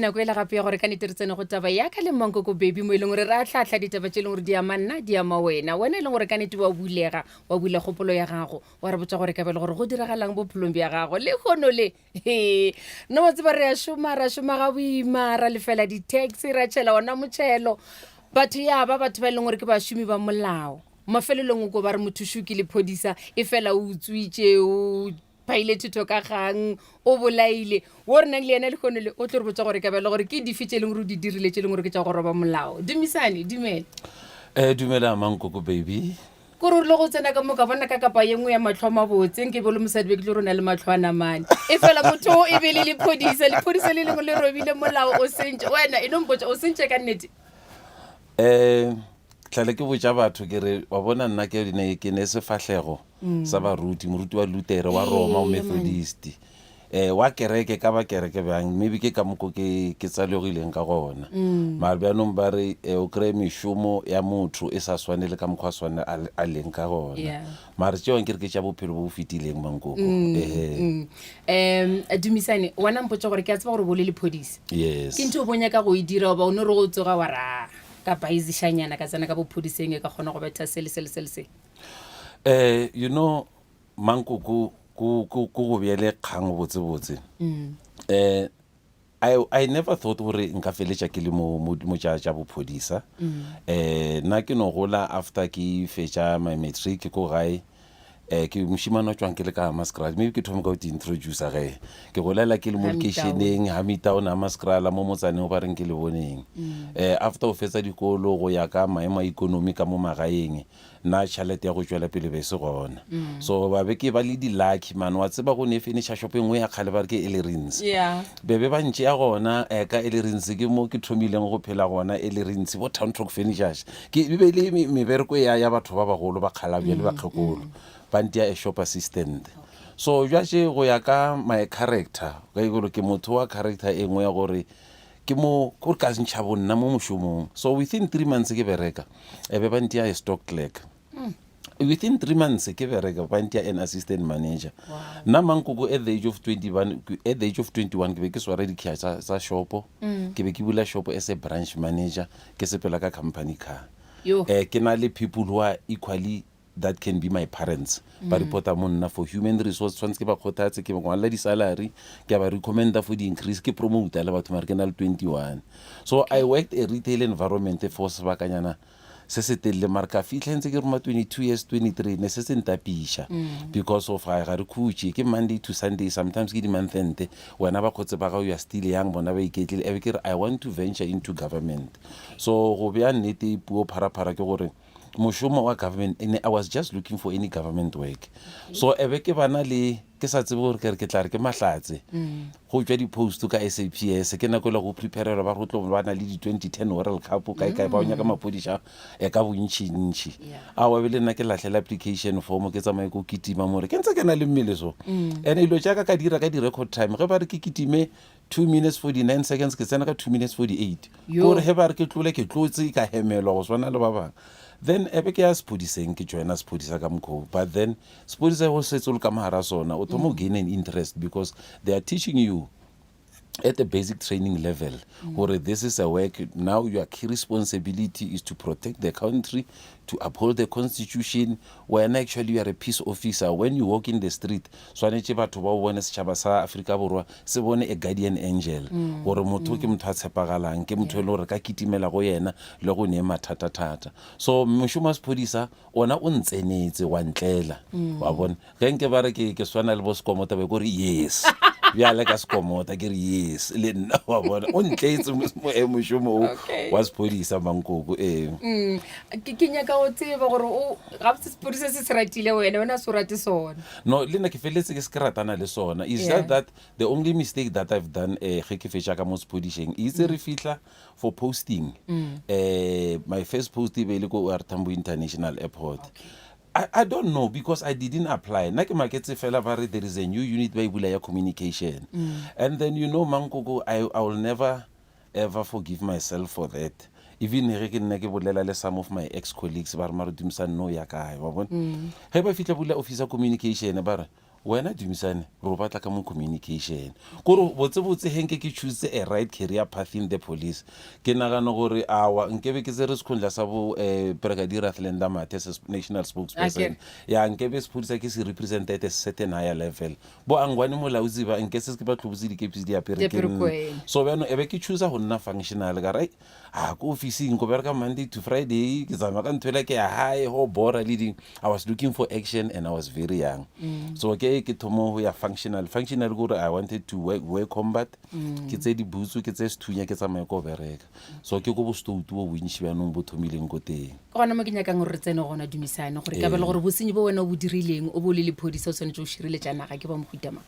nako e le gape ya gore ka nete re tsene go taba ya ka le mankoko baby mo e leng gore re a tlhatlha ditaba tše e leng gore di ama nna di ama wena wena e leng gore ka nete wa bulega wa bula kgopolo ya gago wa re botša gore kabelo gore go diragalang bophelong bja gago le kgono le he no wa tseba re a šoma ra šoma ga boima ra lefela di-taxi ra tšhela ona motšhelo batho ya ba batho ba e leng gore ke bašomi ba molao mafelelong o ko ba re motho šoki lephodisa e fela o utswitše o phaile thutho ka gang o bolaile wo re nang le yena lehono le o tlo re botsa gore kabelo gore ke dife tše e leng gore o di dirile tše e leng gore ke tša go roba molao dumisane dumela um dumela mankoko baby Ko re o rile go tsena ka mo ka bona ka kapa ye nngwe ya matlho a mabotse nke be o le mosadi be ke tlo rona le matlho a namane e fela motho o e be le lephodisa lephodisa le lengwe le robile molao o sentše wena e no mpotša o sentše ka nnete um tlale ke botša batho ke re wa bona nna ke ne ke ne sefahlego sa baruti moruti wa lutere wa roma o methodist um wa kereke ka ba kereke bjang maybe ke ka moko ke ke tsalegileng ka gona mm. mare bjanong ba re eh, o kry-e mešomo ya motho e sa swane le ka mokgwa a swane a leng ka gona mare tšeo ke re ke tša bophelo bo bo fetileng mankoko mm, mm. um dumisane wena mpotsa gore ke a tseba gore bo le lephodisa yes ke ntho o bonya ka go e dira oba o ne re go tsoga wa ra ka baisišanyana ka tsena ka bophodiseng e ka kgona go betha sele sele sele se um you know Mankoko ko ko ko go bjele kgang botse botse. Mm. Eh I I never thought gore nka feletša ke le mo mo mo tša tša bophodisa. Mm. Eh nna ke no gola after ke fetša my matric ko gae eh ke mošimane wa tšwang ke le ka Hammanskraal maybe ke thome ka go introducer ge ke golela ke le mo lekeišeneng Hamitown Hammanskraal mo motsaneng o ba reng ke le boneng mm. eh after o fetsa dikolo go ya ka maemo a ikonomi ka mo magaeng Nna tšhelete ya go tšwela pele be e se gona. So ba be ke ba le di-lucky man, wa tseba go ne furniture shop e nngwe ya kgale ba re ke Ellerines. Yeah. Be be ba ntšea gona eh, ka Ellerines ke mo ke thomileng go phela gona Ellerines, bo Town Talk Furnitures. Ke e be e le me- mebereko ya ya batho ba bagolo ba kgalabje le bakgekolo. Ba ntia a shop assistant. So bjatše go ya ka my character, ka ikolo ke motho wa character e nngwe ya gore Ke mo ko ka ntšha bonna mo mošomong. So within three months ke bereka, e be ba ntia a stock clerk. Within 3 months ke bereka ba ntia an assistant manager. Nna mankoko at the age of 21, at the age of 21 ke be ke swara dikhia tsa tsa shopo. Ke be ke bula shopo as a branch manager, ke sepela ka company car. Yo. Eh ke na le people who are equally that can be my parents ba reporta mo nna for human resource tshwanetse ke ba kgothatse ke ba ngwalela di-salary ke a ba recommenda for di-increase ke promota le batho mare ke na le 21 so i worked a retail environment for sebakanyana se se telele mare ka fitlha ntse ke roma 22 years 23 ne se se ntapiša because of ga ga re khutše ke monday to sunday sometimes ke di-month end wena bakgotse ba gago you are still young bona ba iketlile ebe ke re i want to venture into government so go bea nnete puo pharaphara ke gore mošomo wa government ene i was just looking for any government work so ebe ke bana le ke sa tsebe gore ke re ke tla re ke mahlatse go tšwa di-post ka saps ke nako e le go preparelwa ba go tlo ba na le di-2010 world cup kae kae ba o nyaka maphodisa e ka bontšintši aowa ebile nna ke lahlela application form ke tsamaye ko kitima more ke ntse ke na le mmele so and dilo tša ka ka dira ka di-record time ge ba re ke kitime 2 minutes 49 seconds ke tsena ka 2 minutes 48 Yo. kore ge ba re ke tlole ke tlotse ka hemelwa go swana le ba bangwe then ebe ke ya sephodiseng ke joina sephodisa ka mokgoo but then sephodisa go setse o le ka mogara sona o thoma o gain an interest because they are teaching you at the basic training level gore this is a work now your key responsibility is to protect the country to uphold the constitution Wena actually you are a peace officer, when you walk in the street swanetše batho ba o bone, setšhaba sa Afrika Borwa se bone a guardian angel gore motho ke motho a tshepagalang, ke motho e le gore re ka kitimela go yena le go ne mathata-thata. So mošomo wa sephodisa ona o ntsenetse wa ntlela, wa bona. Ge nke ba re ke ke swana le bo Sekomota be ko re yes, bjale ka Sekomota ke re yes le nna wa bona, o ntletse eh, mošomo o Okay. wa sephodisa Mankoko ee. Mm, ke ke nyaka go tseba gore o gabotse sepodisa se se ratile wena wena se o rate sona No, le nna ke feleletse ke se ke ratana le sona. Is Yeah. just that the only mistake that I've done eh, ge ke fetša ka mo sepodišeng itse re fihla for posting eh, my first post e be e le ko OR Tambo International Airport. I, I don't know because I didn't apply. Nna ke maketse fela ba re there is a new unit ba e bula ya communication. And then you know Mankoko I, I will never ever forgive myself for that. Even ge ke nna ke bolela le some of my ex colleagues ba re mare Dumisani no ya kae wa bona. Ge ba fihla bula office ya communication ba re Wena Dumisane, re o batla ka mo communication. Kore botsebotse he nke ke choositse a right career path in the police, ke nagana gore awa nkebe ke tsere sekhundla sa bo eh, Brigadier Athlenda Mathe as national spokesperson. Ya nkebe sephodisa ke se represent at a certain higher level. Bo Angwane Molaudzi ba nke se ke ba tlhobotse dikepisi di apere ke nna. So bjano ebe ke choosa go nna functional ka re a ko ofising ko bereka Monday to Friday ke tsamaya ka ntho ela ke ya hae go bora le ding. I was looking for action and I was very young. Mm. So ke ke thomo go ya functional. Functional ke gore I wanted to work, wear combat. Mm. Ke tse dibutsu ke tse sethunya ke tsamaye ko bereka. So ke ko bostoutu bo bontši bjanong bo thomileng ko teng. Ke gona mo ke nyakang gore re tsene gona Dumisane gore ka ba le gore bosenyi bo wena o bo dirileng o bo le lephodisa o tshwanetse o šireletša naga ke ba mohuta mang.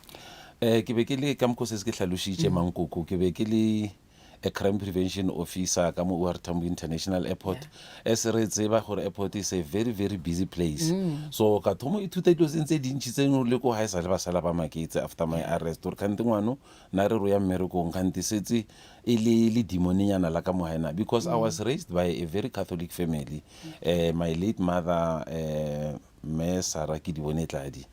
Um ke be ke le ka mokgwa o setse ke hlalošitše Mankoko ke be ke le a crime prevention officer ka mo OR Tambo International Airport. As re tseba gore airport is a very very busy place. So ka thoma ithuta dilo tse tse dintši tse le ko gae sa le ba sala ba maketse after my arrest gore kgante ngwano na re ro ya mmerekong kgante setse e le le demonenyana la ka mo gae na because I was raised by a very Catholic family. Uh, my late mother uh, Mme Sarah Kedibone Tladi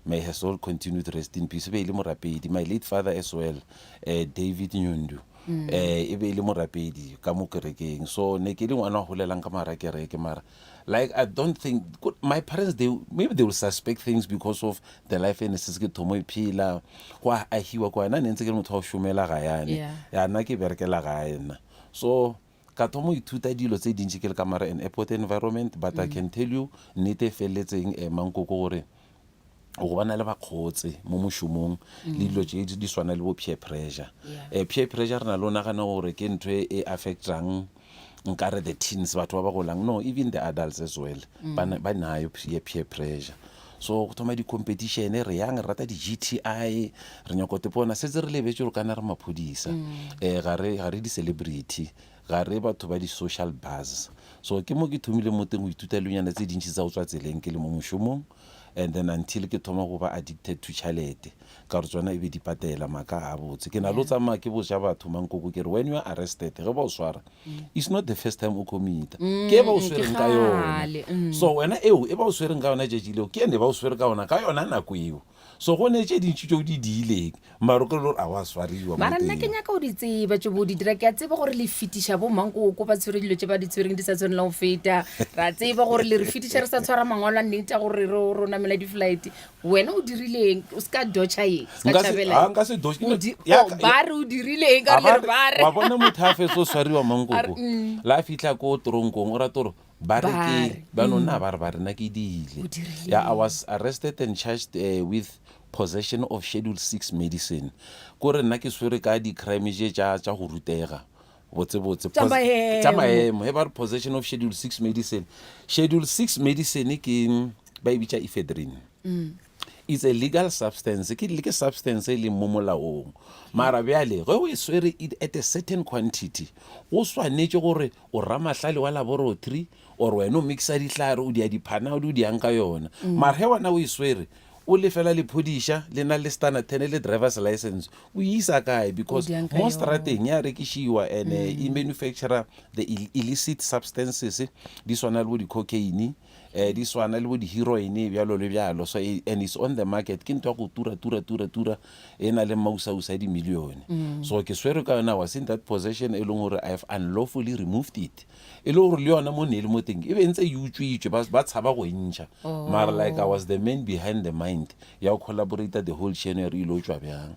may her soul continue to rest in peace e be e le morapedi. My late father as well uh, David Nyundu mm. eh e be e le morapedi ka mo kerekeng so ne ke le ngwana wa golelang ka mara kereke mara like i don't think my parents they maybe they will suspect things because of the life e ne setse ke thomo e phela go a ahiwa kwa nna ne ntse ke le motho wa go šomela gayane ya nna ke berekela gae nna so ka thoma go ithuta dilo tse dintši ke le ka mara an airport environment but i can tell you nnete e feleletseng um mankoko gore go bana le bakgotse mo mošomong le dilo tše di swana le bo peer pressure um peer pressure re na le o nagana gore ke ntho e affectang nkare the teens batho ba ba golang no even the adults as well ba na- ba nayo peer peer pressure so go thoma di-competition re yang re rata di-g t i re nyako tepona setse re lebetse gore kana re maphodisa um ga re ga re di-celebrity ga re batho ba di-social buzz so ke mo ke thomile mo teng go ithuta dilonyana tse dintši tsa go tswa tseleng ke le mo mošomong and then until ke thoma go ba addicted to tšhalete ka gore tsona e be di patela maaka a botse ke na le o tsamaya ke botša batho mankoko ke re when you are arrested ge ba o swara it's not the first time o commita ke e ba o swereng ka yona so wena eo e ba o swereng ka yona tšatši leo ke ene ba o swere ka yona ka yona nako eo So go ne tše dintši tšeo di diileng, mara o kry-e le gore a wa swariwa mo Mara nna ke teng. nyaka go di tseba tše bo di dira. Ke a tseba gore le fetiša bo mankoko ba tshwere dilo tše ba di tshwereng di sa tshwanelang go feta. Ra tseba gore le re fetiša re sa tshwara mangwalo a nnete a gore re ro namela di-flight. Wena o dirileng? O se ka dodger ye, o se ka Nka se, tšhabela ah, ye. nka se dodge. O di, Ya oh, ka- ba re o dirileng ka A gore ba le re re- ba re. wa bona motho a fetsa o swariwa A re, mankoko la fitlha ko toronkong o rata gore Ba re Ba ke, re, ba no nna ba re ba re nna ke diile. O dirile Yeah, I was arrested and charged uh, with possession of Schedule 6 medicine. Ko re nna ke swere ka di-crime tše tša tša go rutega. Botse botse. Tša Pos- maemo. Tša maemo. He ba re possession of Schedule 6 medicine. Schedule 6 medicine ke ba e bitša ephedrine. It's a legal substance, ke ke substance e leng mo molaong. Mara bjale ge o e swere it at a certain quantity, o swanetše gore o ramahlale wa laboratory or wena o mixa dihlare o dia diphanadi o diang ka yona. Mara ge wena o e swere o lefela lephodiša le na le standard ten le driver's license o e isa kae because O diang ka mo yona. strateng ya rekišiwa and e manufacturer the illicit substances di swana le bo di-cocaine um di swana le bo di-heroine bjalo le bjalo so e, and it's on the market ke ntho ya go tura tura tura tura e na le mausausa a dimilione mm. so ke swere ka yona was in that possession e leng gore i have unlawfully removed it e le gore le yona mo ne e le mo teng e be ntse e utswitswe ba tshaba go e ntšha oh. mara like i was the man behind the mind ya go collaborate the whole chain ya re ile o tswa bjang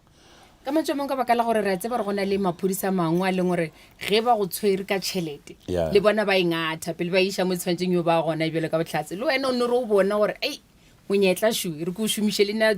Ka mantšu a mangwe ka baka la gore re a tseba gore go na le maphodisa a mangwe a leng gore ge ba go tshwere ka tšhelete Yeah. le bona ba e ngatha pele ba e iša mo e tshwanetseng yo ba gona bjalo ka bohlatse le wena o nne re o bona gore ei monyetla šo e re ke o šomiše le nna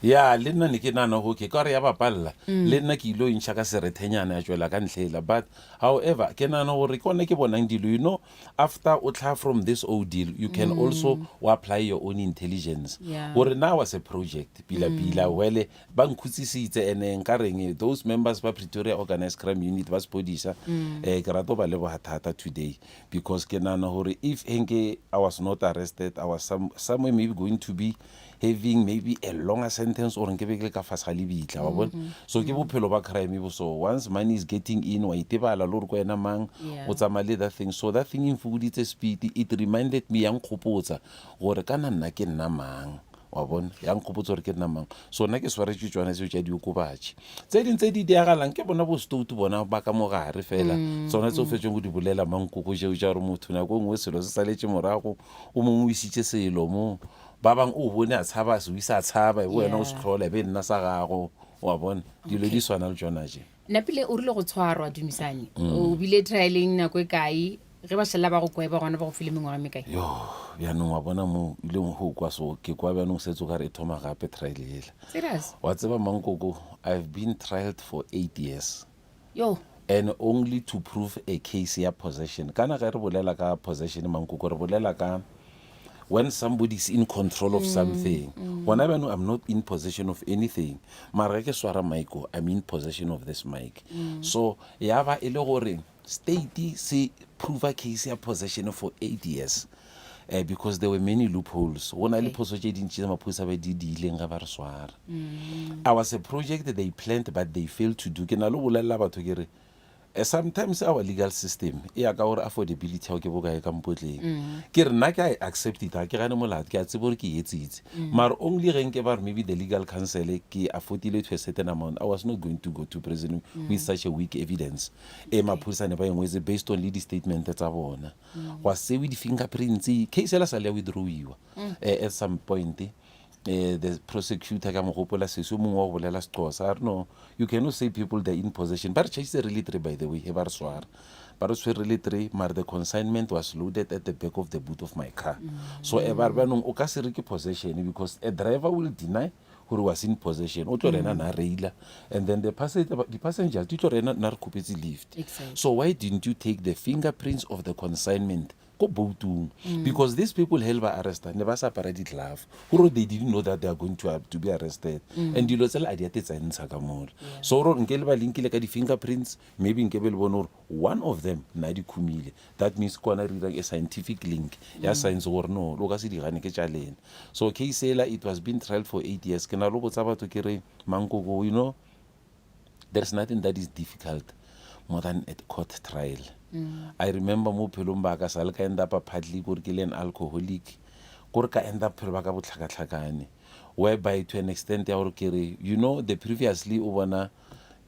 ya le nna ne ke nana okay ka gore ya bapalela le nna ke ile o intšha ka serethenyana ya tšwela ka ntlhela but however ke nana gore ke gone ke bonang dilo you know after o tla from this old deal you can mm. also o apply your own intelligence gore now was a project pila mm. pila wele ba nkhutsisitse ene nka reng those members ba Pretoria Organized Crime Unit ba sepodisa mm. eh ke rata ba leboga thata today because ke nana gore if enke I was not arrested I was some, somewhere maybe going to be having maybe a longer sentence or nke be ke le ka fase ga lebitla wa bona so ke bophelo ba crime bo so once money is getting in wa itebala le gore ko wena mang o tsamaya le that thing so that thing e mfokoditse speed it reminded me ya nkgopotsa gore kana nna ke nna mang. Wa bona? Ya nkgopotsa gore ke nna mang. So nna ke swaretšwe tšona tseo tša diokobatši. Tse ding tse di diagalang ke bona bo stoutu bona ba ka mo gare fela. Tsona tse o fetšong go di bolela mankoko tšeo tša gore motho nako e nngwe selo se saletše morago, o mongwe o isitše selo mo. Ba bang o bone a tshaba a se o isa a tshaba, e be wena o se hlola, e be e nna sa gago. Wa bona? Dilo di swana le tšona tše. Napile o rile go tshwarwa Dumisani. O bile trialeng nako e kae? Ge ba šala ba go kweba gona ba go file mengwaga e mekae? Yo, bjanong wa bona mo ileng go kwa so ke kwa bjanong setse o ka re e thoma gape trial yela. Serious? Wa tseba mankoko, I've been trialed for 8 years. Yo. And only to prove a case ya possession. Kana ge re bolela ka possession mankoko re bolela ka when somebody is in control of something. Gona bjanong I'm not in possession of anything. Mara ge ke swara mic o, I'm in possession of this mic. So ya ba e le gore State se prova case ya possession for 8 years uh, because there were many loopholes. Go na le phoso tše dintši tsa maphodisa ba di diileng ge ba re swara. I was a project they planned but they failed to do. Ke na le go bolelela batho ke re sometimes our legal system e ya ka gore affordability ya go ke bokae ka mpotleng. Ke re nna ke a e accept it, ga ke gane molato, ke a tseba gore ke e etsitse. Mara only ge nke ba re maybe the legal counsel ke affordile to a certain amount, I was not going to go to prison with such a weak evidence. E maphodisa ne ba e ngwetse based on le di-statement tsa bona. Gwa sewe di-fingerprints, case ela sa le ya withdrawiwa. At some point the prosecutor ka mo gopola sesi o mongwe wa go bolela Sexhosa a re no, you cannot say people they're in possession. Ba re chasitse re le three by the way, he ba re swara. Ba re tshwere re le three, mara the consignment was loaded at the back of the boot of my car. So e ba re bjanong o ka se re ke possession because a driver will deny gore was in possession. O tlo re ena na reila and then the di-passengers di tlo re ena na re kgopetse lift. So why didn't you take the fingerprints of the consignment ko boatung? Because these people he le ba arresta ne ba sa apara di-glove, gore they didn't know that they are going to be arrested. And dilo tsela a di a te tsentsha ka mola. So gore nke le ba linkile ka di-fingerprints, maybe nke be le bone gore one of them na di khumile. That means ke gona re dirang a scientific link ya science gore no, o ka se di gane ke tša lena. So case ela it was been tried for 8 years. Ke na le go botsa batho ke re mankoko, you know, there's nothing that is difficult more than a court trial. I remember mo bophelong ba ka sa le ka end up partly kore ke le an alcoholic, kore ka end up bophelo ba ka bo tlhakatlhakane, whereby to an extent ya gore ke re, you know, the previously o bona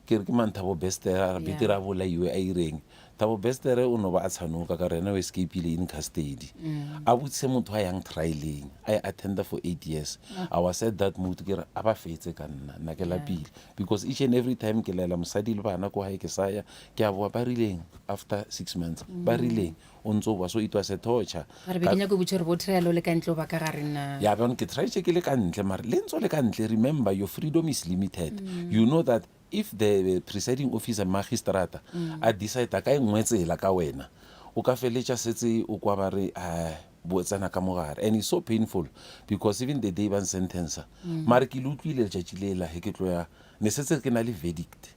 ke re ke mang Thabo Bester a re betere a bolaiwe a ireng. Thabo Bester o no ba a tshanoka ka re ena o escapile in custody. A botsise motho a yang trialeng, a e attenda for 8 years. I was at that mood ke re a ba fetse ka nna, nna ke lapile. Because each and every time ke laela mosadi le bana ko gae ke sa ya, ke a boa ba rileng after 6 months, ba rileng o ntse o boa. So it was a torture. Mara be ke nyaka go botša gore bo trial o le ka ntle o ba ka gare na? Ya bjang ke trytše ke le ka ntle mara le ntse o le ka ntle remember your freedom is limited. You know that if the presiding officer magistrata a decide ka e nngwe tsela ka wena o ka feletša setse o kwa ba re ah bo tsena ka mogare and it's so painful because even the day ba nsentensa mare ke le utlwile letšatši lela he ke tlo ya ne setse ke na le verdict.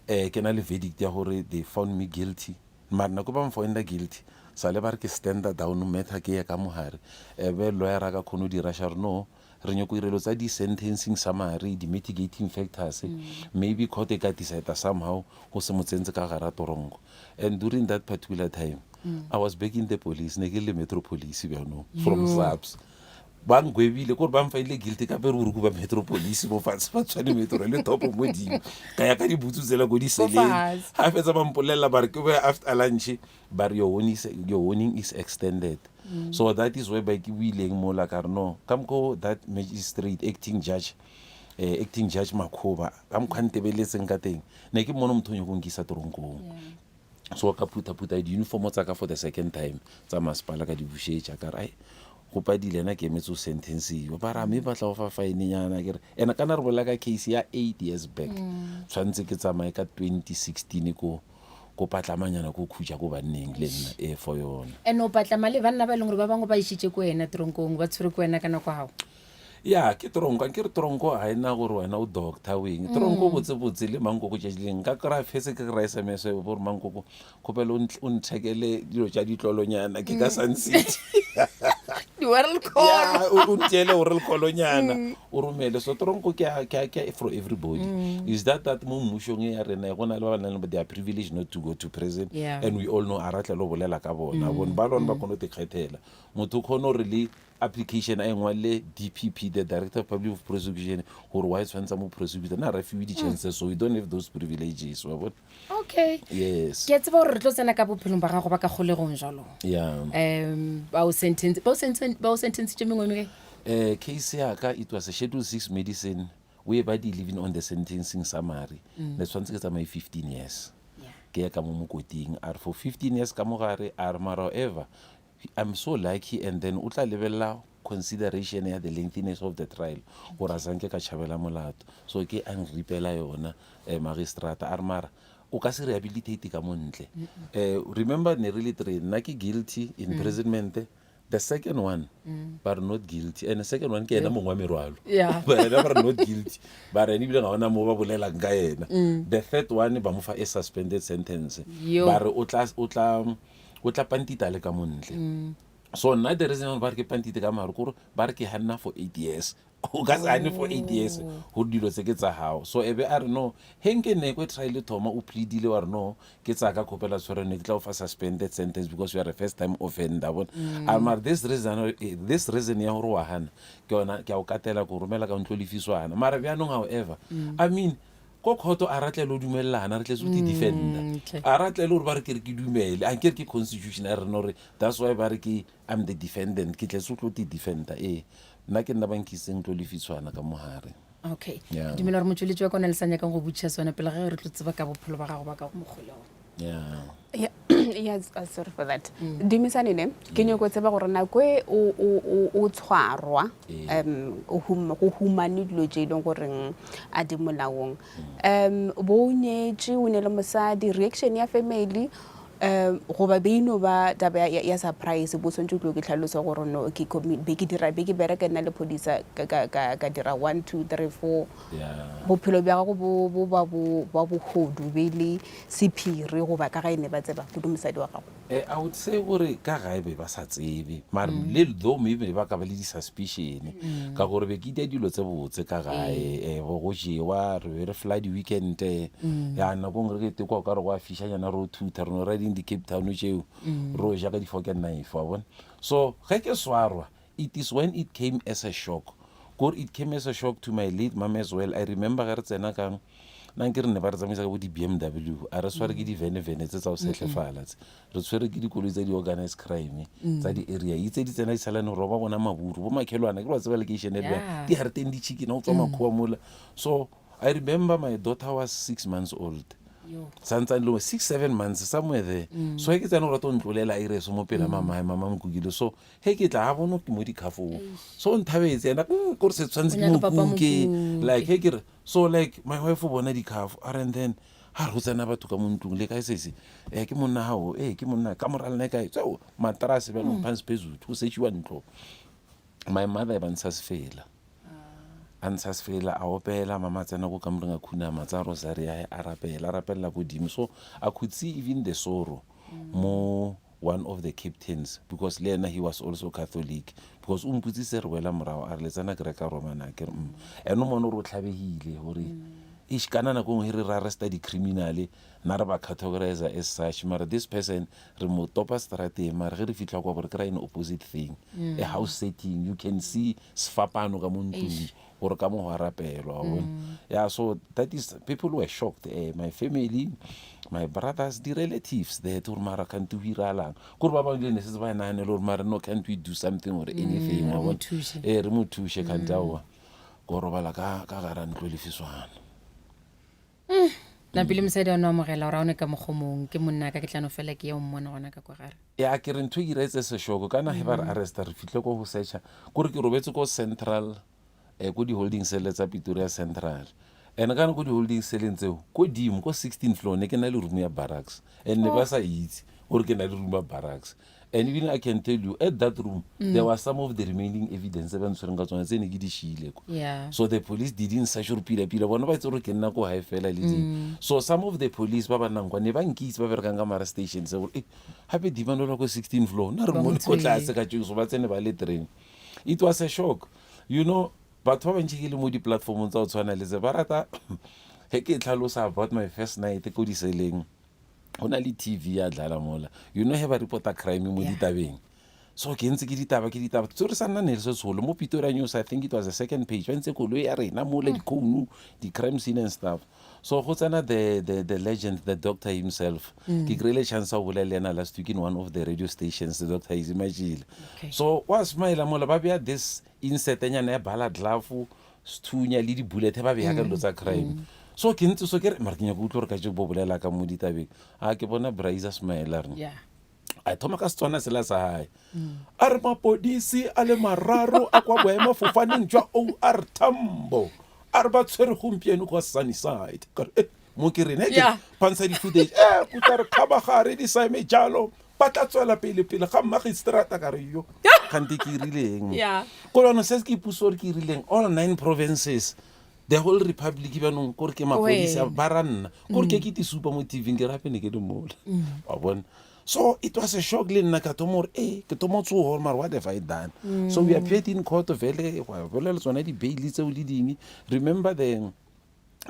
Ke na le verdict ya gore they found me guilty mare nako ba mfounda guilty sa le ba re ke standa down matter ke ye ka mogare ebe lawyer a ka kgone go dira sha re no re nyoko irelo tsa di-sentencing summary di-mitigating factors maybe court e ka decide somehow go se mo tsentse ka gara toronko. And during that particular time I was back in the police, ne ke le metro police bjanong from SAPS. Ba ngwebile kore ba mfaile guilty ka pere boruku ba metro police mo fatshe ba tshwane metro le topo modimo ka ya ka dibutsu tsela ko diseleng. Ga fetsa ba mpolelela ba re ke boya after lunch ba re your warning is, your warning is extended. So that is whereby ke buileng mola ka re no ka mokgo that magistrate acting judge acting judge Makhoba ka mokgwa a ntebeletseng ka teng ne ke mmone motho o nyako nkisa toronkong. So ka phutha-phutha di-uniform tsa ka for the second time tsa masepala ka di bušetša ka re ai go padile ena ke emetse o sentenciwa ba ra mme ba tla go fa finenyana ke re ena kana re bolela ka case ya 8 years back tshwanetse ke tsamaye ka 2016 ko ko patlamanyana ko khutša ko banneng le nna e for yona. And o patlama le banna ba e leng gore ba bangwe ba išitše ko wena toronkong ba tshwere ko wena ka nako gago. Ya ke tronko, ke re tronko ga ena gore wena o doctor o eng. Tronko botse botse le mankoko tšatši leng nka kry-a fetse ke kry-a SMS e gore mankoko kgopelo o nthekele dilo tša ditlolonyana ke ka Sun City. Di-world call. Ya, o ntšeele world call-onyana o romele. So tronko ke ke for everybody. Is that that mo mmušong e ya rena go na le ba ba nang le they are privileged not to go to prison and we all know a ra tla lo bolela ka bona. Bone ba lone ba kgone go ikgethela. Motho o kgone gore le. application a e ngwalele DPP, the Director of Public Prosecution, gore wa e tshwantsha mo prosecutor. Na ra fiwe di-chances, so we don't have those privileges, wa bona? Okay. Yes. Ke a tseba gore re tlo tsena ka bophelong ba gago ba ka kgolegong jalo. Yeah. Um ba o sentence ba o sentence ba o sentencitše mengwe mekae? Eh, case ya ka it was a schedule 6 medicine whereby they living on the sentencing summary. Mm. Ne tshwanetse ke tsamaye 15 years. Yeah. Ke ya ka mo mokoting a re for 15 years ka mogare a re mara however I'm so lucky and then o tla lebelela consideration ya the lengthiness of the trial gore a sanke ka tšhabela molato so ke a nripela yona eh, magistrata a re mara o ka se rehabilitate ka mo ntle eh, remember ne re le three nna ke guilty imprisonment the second one ba re not guilty and the second one ke ena mongwe wa merwalo Yeah. ba ena ba re not guilty ba re ene ebile ga ona mo ba bolelang ka ena the third one ba mo fa a suspended sentence Yo. ba re o tla o tla o tla pantita le ka montle mm. so nna the reason ba re ke pantite ka mare kore ba re ke hanna for eight years o ka se hane for eight years oh. gore dilo tse ke tsa gago so ebe a re no he nke ne ko trial thoma o pleadile wa re no ke tsaya ka kgopela tshwere ne ke tla o fa suspended sentence because you are a first time offender bona mm. a mare this reason eh, this reason ya gore wa hana ke yona ke a o katela ko romela ka ntlo lefiswana mara bjanong however mm. i mean Ko khoto a ra tlele o dumelelana re tletse o ti defenda. Okay. A ra tlele gore ba re ke re ke dumele. A nkere ke constitution ya rena gore that's why ba re ke I'm the defendant ke tletse o tlo ti defenda. Ee. Nna ke nna ba nkisitseng tlo lefitshwana ka mogare. Okay. Yeah. Ke dumela gore motšweletši wa ka o na le sa nyakang go botšiša sona pele ga ge re tlo tseba ka bophelo ba gago ba ka go mokgolego. Yeah. Yeah, yes, uh, sorry for that. Mm. Dumisane ne, ke mm. nyoko tseba gore nako e o o o o tshwarwa um o hum go humane dilo tse e leng goreng a di molaong. Mm. Um bo o nyetše o ne le mosadi reaction ya family um goba be ino ba taba ya, ya surprise bo tshwanetse o tlo ke tlhalosa gore no ke be ke dira be ke bereka nna le phodisa ka ka ka, ka dira 1 2 3 4 Yeah. Bophelo bja gago bo bo ba bo ba bohodu be le sephiri goba ka gae ne ba tseba kudu mosadi wa gago? Eh, I would say gore ka gae be ba sa tsebe mare le though maybe ba ka ba le di-suspicion ka gore be ke itia dilo tse botse ka gae eh, bo go jewa re be re fly di-weekend ya nako nngwe re ke tekwa o ka re go a fišanyana re o thutha re no ra ding di-cape town tšeo re o ja ka di-fork and knife wa bona so ge ke swarwa It is when it came as a shock. Kore it came as a shock to my late mom as well. I remember ge re tsena ka nna ke re ne ba re tsamaisa ka bo di-BMW a re tshware ke di-vene-vene tse tsa go setlefala tse re tshwere ke dikoloi tsa di-organized crime tsa di-area itse di tsena di salane gore ba bona maburu bo makhelwana ke ba tseba lekeišene le bjang di gareteng di chicken go tswa makgowa mola so i remember my daughter was six months old santsane le six seven months somewhere there so ge ke tsena go rata o ntlolela a ireso mo pela mamae mama mokukile so He ke tla a bono ke mo dikhafong. So o nthabetse ena mm, kore se tshwanetse ke O nyaka papa mokuke. mokuke. Like he ke re so like my wife o bona dikhafo a re and then ha re go tsena batho ka mo ntlong le kae sese eh ke monna gago eh ke monna ka mora lena e kae tseo matrase bjanong phansi phezulu go searchiwa ntlo my mother e ba ntsha sefela a ntsha sefela a opela mama a tsena ko kamoreng a khunama tsa rosary ya hae a rapela a rapelela kodimo so i could see even the sorrow mo one of the captains because le yena he was also catholic because o mpotsitse re boela morago a re le tsena kereke ya roma na ke re mm ene o mone gore o tlhabegile gore ish kana nako nngwe re re arresta di-criminal na re ba categorizer as such mara this person re mo topa strateng mara ge re fitlha kwa bo re kry-a an opposite thing a house setting you can see sefapano ka mo ntlong gore ka mo go a rapelwa wa bona yeah so that is people were shocked eh, my family my brothers di-relatives that gore mara can't we iralang kore ba bangwe le ne setse ba e naganele gore mara no can't we do something or anything wa re mo bona thuse. ee re mo thuse kante aowa ko robala ka ka gara ntlo lefiswana Napile mosadi wa no amogela gore a o ne ka mokgomong ke monna ka ke tla no fela ke ya o mmona gona ka kwa gare. Ya ke re ntho e ke ira etse seshoko kana he ba re arresta re fitlhe ko go searcha kore ke robetse ko central eh, ko di-holding cell tsa Pretoria Central and kana ko di-holding celleng tseo ko dimo ko 16 floor ne ke na le room ya barracks and ne ba sa itse gore ke na le room ya barracks and even i can tell you at that room mm. there was some of the remaining evidence ba ntshwereng ka tsone tse ne ke di shiile ko yeah. so the police didn't search gore pila pila bona ba itse gore ke nna ko gae fela le ding mm. so some of the police ba ba nnang kwa ne ba nkitse ba berekang ka mara station se gore e gape dimanola ko 16 floor nna re mone ko tlase ka tšeo so ba tsene ba le train It was a shock. You know, batho ba bantši ke le mo di-platformong tsa go tshwana le tse ba rata ge ke tlhalosa about my first night ko diseleng go na le tv ya dlala mola you know he ba reporta crime mo ditabeng. So ke ntse ke ditaba ke ditaba tso re sa nna ne le se tsholo mo Pretoria News I think it was the second page ba ntse koloi ya rena mole dikhounu di-crime scene and stuff so go tsena the, the, the legend the doctor himself mm. ke kry-ile chance ya go bolela le ena last week in one of the radio stations the doctor is imagile okay. so wa smile mola ba bea this insertenyana ya bala glove sethunya le di-bullet ba beya ka dilo tsa crime mm. so ke ntse so ke re mara ke nyako utlwa gore ka je bo bolela ka mo ditabeng a ke bona braisa smile re yeah. a thoma ka setswana sela sa gae a re mapodisi a le mararo a kwa boemafofaneng jwa or tambo a re ba tshwere gompieno kwa sunnyside ka re eh, mo ke rene ke Yeah. pantsha di-footage e kutla re kgabagare di saeme jalo ba tla tswela pele pele ga mmagistrata ka re yo kgante ke irileng Yeah. kolano se se ke ipuso gore ke irileng all nine provinces the whole republic bjanong kore ke mapodisa ba ra nna kore ke ke tisupa mo tv ke rape ne ke le mola wa bona so it was a shock le nna ka thoma gore e ke thoma tsogo gore mare what have i done so we appeared in court vele gwa bolela tsona di-baile tseo le dingwe remember the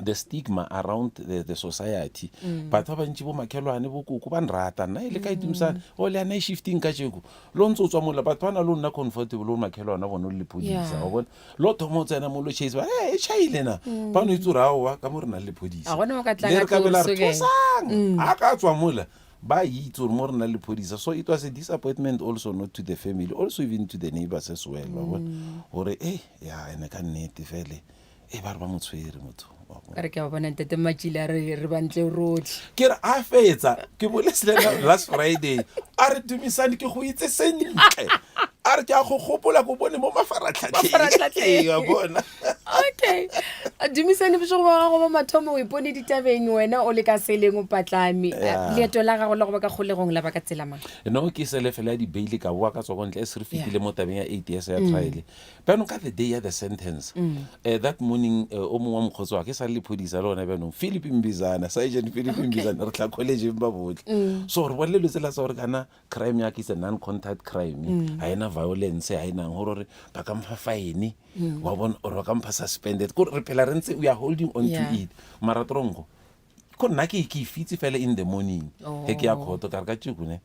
the stigma around the, the society batho ba bantši bo makhelwane bo koko ba nrata nna e le ka itumisane o le ya night shifting ka jeko lo ntse o tswa mola batho ba na le o nna comfortable o makhelwane a bone o le lepodisa Yeah. wa bona lo thoma o tsena mo lo chase ba e chaile na ba no itse gore aowa ka mo re nang le lepodisa A gona o ka tla Le ka re ka tlo bela re sokeng. thusang a ka tswa mola ba itse gore mo re nang le lepodisa so it was a disappointment also not to the family also even to the neighbors as well wa bona gore e ya ene ka nnete fele e ba re ba mo tshwere motho wa bona. ka re ke a bona ntate matšile a re re bantle rotlhe ke re a fetsa ke boletse le ena last friday a re dumisane ke go itse sentle a re ke a go gopola ko bone mo mafaratlhatlheng Mafaratlhatlheng. Ee, wa bona okay dumisane bošego ba gago ba mathomo o ipone ditabeng wena o le ka seleng o patlame Yeah. leeto la gago la go ba ka kgolegong la ba ka tsela mang no ke sele fela ya dibeile ka boa ka tswa ko ntle e se re fetile mo tabeng ya eight years ya trial bjanong ka the day ya the sentence mm. uh, that morning uh, o mongwe wa mokgotsi wa ke sa le lephodisa le gona bjanong philip mbizana sergeant philip okay. mbizana re tla collegeng ba botlhe mm. so re bolele lo tsela tsa gore kana crime ya ke is a non contact crime mm. ga ena violence ga enang gore gore ba ka mpha fine mm. wa bona or ba ka mpha suspended kore re phela re ntse we are holding on yeah. to it mara tronko ko nna ke ke ifitse fela in the morning oh. he ke ya khoto ka re ka tšeko ne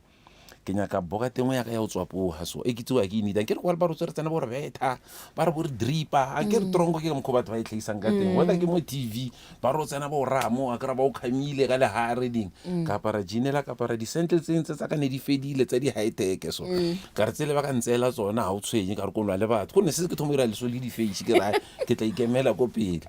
Ke nyaka boka tengwe ya ka ya go tswa poga so e ke tsewa ke initang ke re kwa ba re tsere tsena bo re betha ba re bo re dripa a ke re tronko ke ka mokgwa batho ba e tlhagisang ka teng whether ke mo tv ba re o tsena bo ramo a kry ba o khamile ka legare ding ka apara jeanela ka apara di-sentle tse ntse tsa ka ne di fedile tsa di-high tech so ka re tsele ba ka ntseela tsona ga o tshwenye ka re ko lwa le batho gonne se ke thoma ira leso le di-face ke ra ke tla ikemela ko pele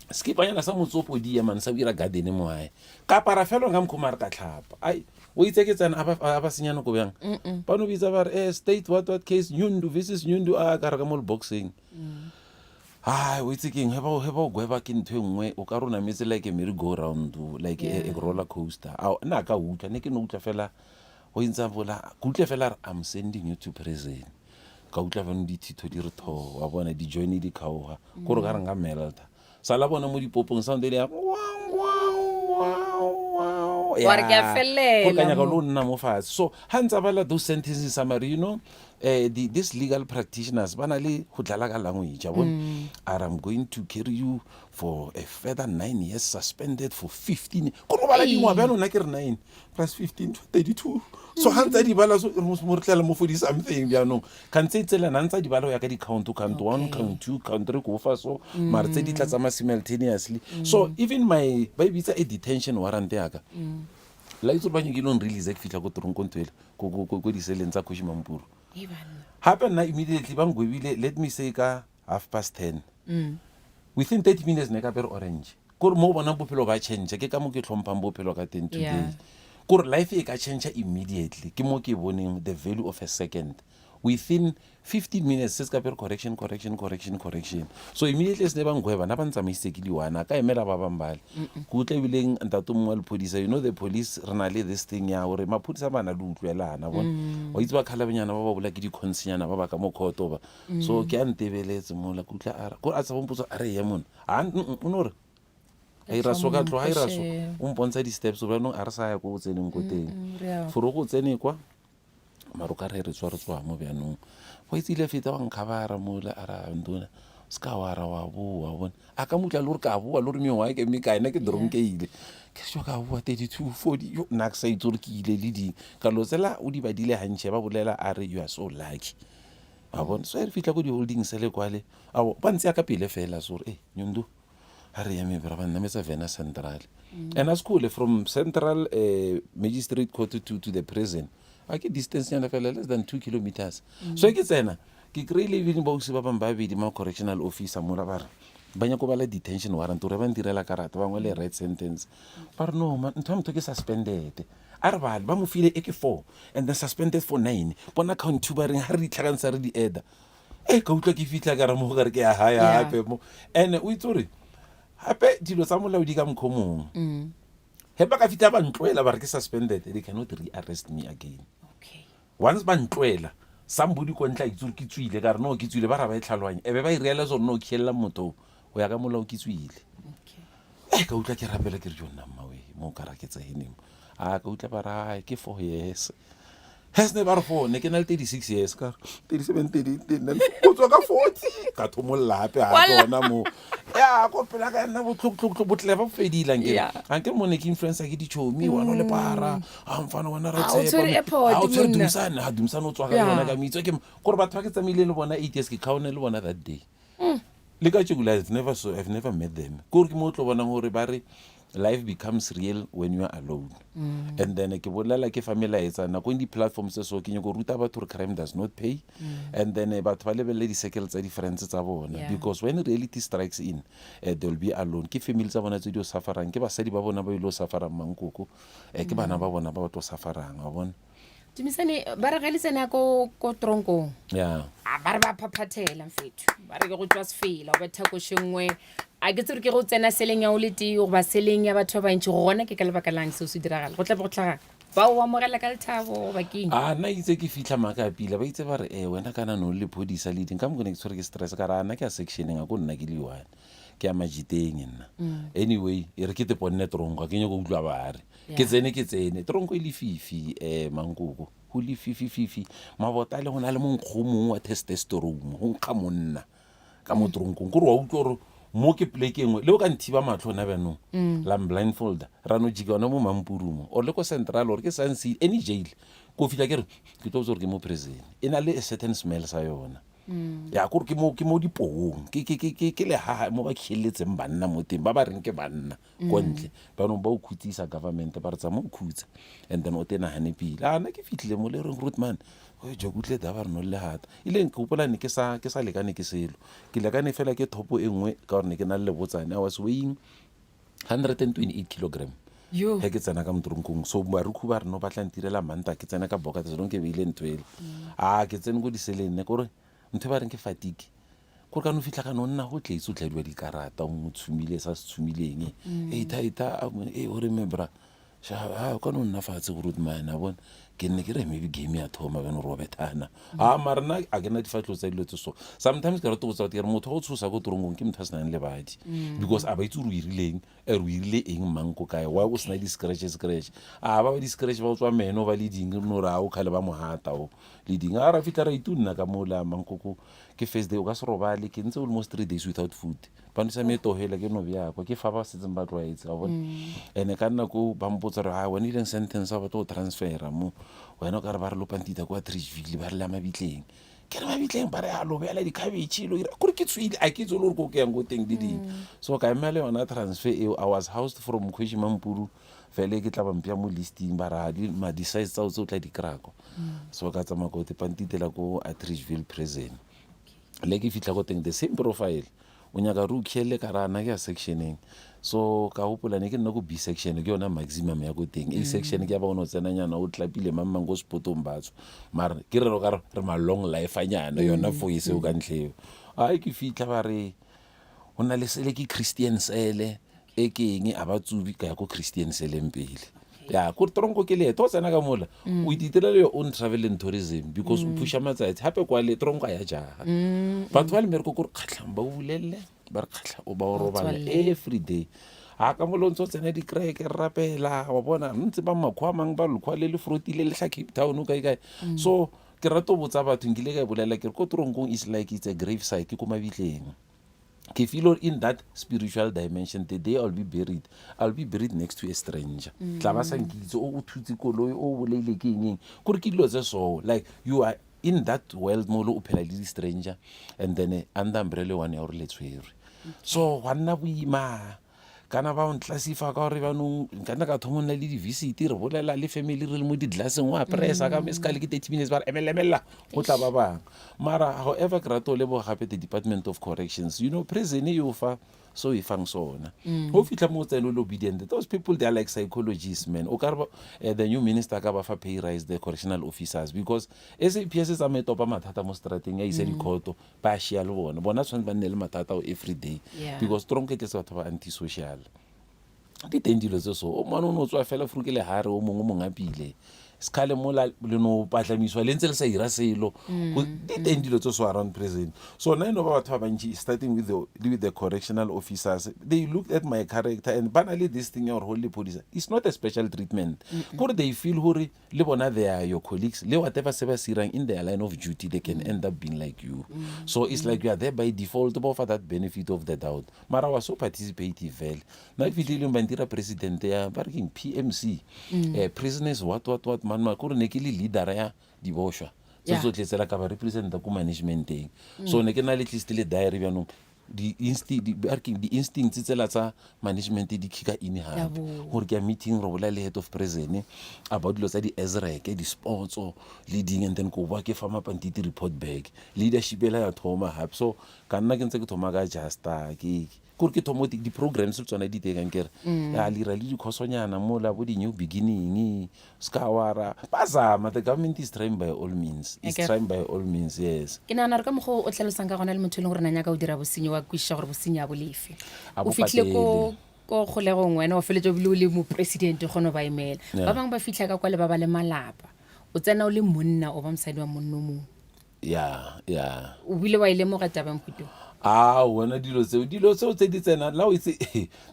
sekipanyana sa motsopo di emang sa o ira garden mo gae ka apara fela ka mokgwa mare ka tlhapa ai o itse ke tsena a ba senya nako bjang ba no bitsa ba re eh, state what what case nyundu versus nyundu a ka re ka mo leboxeng ai o itse keng he ba he ba o gweba ke ntho e nngwe o ka rona metse like a merry go round like a, a roller coaster a nna ka utlwa ne ke no utlwa fela go intsa bola ke utlwa fela re i'm sending you to prison ka utlwa bano dithitho di re tho wa bona di-joine di kgaoga kore ka re nka melta sala bona mo dipopong sound ele ya Wa re ke a fellela ka nyaka mo. lo nna mo fatshe so ha ntse a bala those sentences summary you know eh, the, these legal practitioners ba na le go dlala ka language a bone a re i'm going to carry you for a further nine years suspended for 15 kore o bala dingwa bjalo nna ke re nine plus 15 32 so ga ntse a di bala so mo re tlela mo 40 something bjanong kgantse e tselana ntse a di bala go ya ka di-count count one count two count three ko fa so mare tse di tla tsamaya simultaneously so even my ba e bitsa a detention warrant yaka la itse gore ba nyakile ong release ke fitlha ko toronkong ntho ele ko diseleng tsa kgoši mampuru gape nna immediately ba ngwebile let me say ka half past 10 within 30 minutes ne ka apere orange kore mo o bonang bophelo ba change ke ka mo ke tlhomphang bophelo ka teng today Yeah. kore life e ka change immediately ke mo ke boneng the value of a second within 15 minutes se se ka pere correction correction correction correction so immediately se ne ba nkgweba na ba ntsamaisitse ke di-one a ka emela ba bang bale ke utlwa ebileng ntate mongwe wa lephodisa you know the police re na le this thing ya gore maphodisa ba na le utlwelana bona wa itse ba kgalabenyana ba ba bola ke di-consinyana ba ba ka mo court ba so ke a ntebeletse mola ke utlwa a re kore a tsa bompotsa a re ye mona a o no re a ira so ka tloga a ira so o mpontsha di-steps jaanong a re sa ya ko o tseneng ko teng fore go tsene kwa maro ka re re tswa re tswa mo bjanong go itse ile feta wa nkgabara mola a ra ntona Se ka wa ra wa boa, wa bona. A ka mutla le gore ka boa le gore mengwaga ke mekae, nna ke dronkeile. Ke re, ka boa 32, 40, yo nna ke sa itse gore ke ile le ding. Ka lo tsela o di badile gantši ba bolela a re you are so lucky. Wa bona? So re fihla ko di-holding cell kwale, ao ba ntseya ka pele fela so gore, eh Nyondo, a re eme bra, ba nnametsa Vena Central. And a se kgole from Central eh, Magistrate Court to, to the prison. A ke distance nyana fela less than 2 kilometers. So ke tsena, Ke kry-ile even bausi ba bangwe ba bedi ma correctional officer mola ba re ba nyako bala detention warrant gore ba ntirela karata ba ngwale red sentence ba re no man ntho ya motho ke suspended a re bale ba mo file e ke four and then suspended for nine bona count two ba reng ga re di tlhakantsha re di eda e ka utlwa ke fitlha ka re mo gare ke ya gae gape mo and o itse gore gape dilo tsa molao di ka mokgwa o mongwe ge ba ka fitlha ba ntloela ba re ke suspended they cannot re-arrest me again. Okay. Once ba ntloela, somebody ko ntle a itse gore ke tswile, ka re no ke tswile, ba ra ba e tlhaloganya. E be ba e realize gore no khielela motho o, go ya ka molao ke tswile. Okay. Eh, ka utlwa ke rapela ke re jo nna mmawe, mo ka ra ke tseneng. A ka utlwa ba ra ke 4 years. He se ne ba re 4, ne ke na le 36 years ka re 37, 38, 39, go tswa ka 40. Ka thomolla gape gape ona mo. Ya ko pela ka nna botlhoko botle ba fedile anke. Yeah. Anke mo ne ke influencer ke ditšhomi, wa no le para. A mfana wena ra A o tshepa. tshwere airport, A o tshwere monna. Dumisane, ha Dumisane o tswa ka Yeah. yona ka mitso ke gore batho ba ke tsamaile le bona 8 years ke khaone le bona that day. Le ka tšekula I've never so I've never met them. Ke gore ke mo o tlo bonang gore ba re life becomes real when you are alone. And then ke bolela ke fa melaetsa nakong di-platforms tse so ke nyako ruta batho gore crime does not pay. And then eh, batho ba lebelele di-circle tsa di-friends tsa bona Yeah. because when reality strikes in eh, they will be alone. Ke family tsa bona tse di o sufferang, ke basadi ba bona ba ile o sufferang mankoko, eh, ke bana ba bona ba ba tlo sufferang, wa bona. Dumisane ba re ge le tsena ko ko tronkong Yeah. a ba re ba phaphathela mfetho ba re ke go tswa sefela go betha koše nngwe a ke tsere ke go tsena seleng ya o le tee goba seleng ya batho ba bantši gona ke ka lebaka lang seo se diragala go tla be go tlhagang ba o amogela ka lethabo goba keng a nna itse ke fitlha maaka a pila ba itse ba re e wena kana no le lephodisa le ding ka mokone ke tshwere ke stress ka re a nna ke a sectioneng a ko nna ke le one ke ya majiteng nna anyway e re ke te ponne tronko a ke nyako utlwa ba re ke tsene ke tsene tronko e lefifi um mankoko go lefifififi mabota a le go na le monkgo o mongwe wa testosterone go nkga monna ka mo tronkong kore wa utlwa gore mo ke pleke engwe le o ka nthiba matlho ona bjanong la mblindfolda ra no jika ona mo mampurumo or le ko central or ke sanse any jail ko fitlha ke re ke tlo botsa gore ke mo prison e na le a certain smell sa yona ya kore ke mo ke mo dipoong ke ke ke ke ke lehaha mo ba kheletseng banna mo teng ba ba reng ke banna ko ntle banong ba o khutsisa government ba re tsa mo khutsa and then o te nagane pele a nna ke fitlhile mo le reng rootman o jokutle da ba re no le hata ile ke gopola ne ke sa ke sa lekane ke selo ke lekane fela ke thopo e nngwe ka gore ne ke na le lebotsane I was weighing 128 kilogram Yo. ge ke tsena ka motoronkong so barukhu ba re no batla ntirela manta ke tsena ka boka tselong ke beile ntho ele a ke tsene ko diseleng ne kore ntho e ba reng ke fatigue kore ka no fitlha ka no nna go tletse o tladiwa dikarata o mo tshumile sa se tshumileng e tha e tha e ore me bra a ka no nna fatshe go root man a bona ke nne ke re maybe game ya thoma bjane gore wa bethana a mara nna a ke na difatlho tsa dilo tse so sometimes ke rata go botsa batho ke re motho wa go tshosa ko torongong ke motho a senang lebadi because a ba itse gore o irileng er o irile eng mang ko kae why o sena di-scratch scratch a ba ba di-scratch ba o tswa meno ba le ding no re a o kgale ba mogata o le ding a ra fitlha ra itunna ka mola mankoko ke first day o ka se robale ke ntse almost three days without food ba nwesa metohela ke no bjakwa ke fa ba setseng ba tlwaetse wa bona and-e ka nako ba mpotsa gore a wena ileng sentence ba batla go transfera mo wena o ka re ba re lopantita kwa Tridgeville ba re le ya mabitleng ke re mabitleng ba re a lo beela dikhabetšhe lo ira kore ke tswile a ke itse le gore ko ke yang ko teng le ding so ka emela yona transfer eo I was housed from Kgoši Mampuru fele ke tla ba mpea mo listing ba ra ma di-size tsao tse o tla di kry-a ko so ka tsamaya ko tepantitela ko Atteridgeville prison le ke fitlha ko teng the same profile o nyaka re o khiele ka ra na ke ya sectioneng so ka gopola ne ke nna ko b section ke yona maximum ya ko teng a section ke ya ba o ne o tsenanyana o tlapile mang mang ko sepotong ba tswa mara ke re ka re ma long life anyana yona fo e seo ka ntlheo ai ke fitlha ba re go na le sele ke christian sele e ke eng a ba tsubi ka ya ko christian seleng pele ya ko tronko ke leeto o tsena ka mola mm. o itirela your own travel and tourism because o mm. phusha matsatsi gape kwa le tronko a ya jaga mm, batho ba le mmereko kore kgatlhang ba o bulelele ba re kgatlha o ba o robala every day a ka molo ntse o tsena dikereke re rapela wa bona ntse ba makgwa a mangwe ba lokgwa le le frotile le tla cape town o kae kae so ke rata go botsa batho nkile ka e bolela ke re ko tronkong is like it's a grave site ke ko mabitleng. Ke feel gore in that spiritual dimension the day I'll be buried, I'll be buried next to a stranger. Mm. Tla ba sa nkitse o o thutse koloi o bolaile ke eng eng. Kore ke dilo tse so like you are in that world mo o phela le di-stranger and then eh, under umbrella one ya gore le tshwerwe. So gwa nna boima kana ba ntlasify ka gore jaanong nka nna ka thoma nna le di-visit re bolela le family re le mo di-glasseng wa pressa ka mesekale ke 30 minutes ba re emelela emelela go tla ba bangwe mara however ke rata o leboga gape the department of corrections you know prison e yo fa so e fang sona go fitlha mo o tsene o le obedient those people they are like psychologists man o ka re eh, the new minister ka ba fa pay rise the correctional officers because saps e tsamaye topa mathata mo strateng ya isa dikhoto ba shea le bona bona tshwanetse ba nne le mathata ao every day Yeah. because tronk e tletse batho ba antisocial di teng dilo tse so o mane o ne o tswa fela furu ke lehare o mongwe o mongwe a pile sekhale mola le no patlamiswa le ntse le sa ira selo Go- di teng dilo tse so around prison so nna e no ba batho ba bantši starting with the, with the correctional officers they looked at my character and ba na le this thing ya gore go lepodisa it's not a special treatment kore they feel gore le bona they are your colleagues le whatever se ba se irang in their line of duty they can end up being like you so it's like you are there by default ba o fa that benefit of the doubt mara wa so participative fela nna ke fitlhileng ba ntira president ya ba re keng pmc eh, prisoners what what what man man kore ne ke le leader ya dibošwa tse Yeah. tsotlhe tsela ka ba representa ko managementeng so ne ke na le at least le diary bjanong di-instincts tsela tsa management di kicka in gape gore ke ya meeting re bolela le head of prison about dilo tsa di-esreke di-sportso le ding and then ko boa ke fa mapantiti report back leadership ela ya thoma gape so ka nna ke ntse ke thoma ka justa ke kore ke thomo di-programs le tsone di teng ankere ya lira le dikhosonyana mola bo di-new beginning ska wa ra ba zama the government is trying by all means is Akere. trying by all means yes ke nagana gore ka mokgwa o o tlhalosang ka gona le motho e leng gore na nyaka o dira bosenyi wa kwešiša gore bosenyi a bo lefe A o bo fitlhile ko patele. ko kgolegong wena o feletse o bile o le mopresidente o kgone go ba emela Yeah. ba bangwe ba fitlha ka kwa le ba ba le malapa o tsena o le monna o ba mosadi wa monna o mongwe ya ya o bile wa e lemoga taba ya mohuta o? a wena dilo tseo dilo tseo tse di tsenang la o itse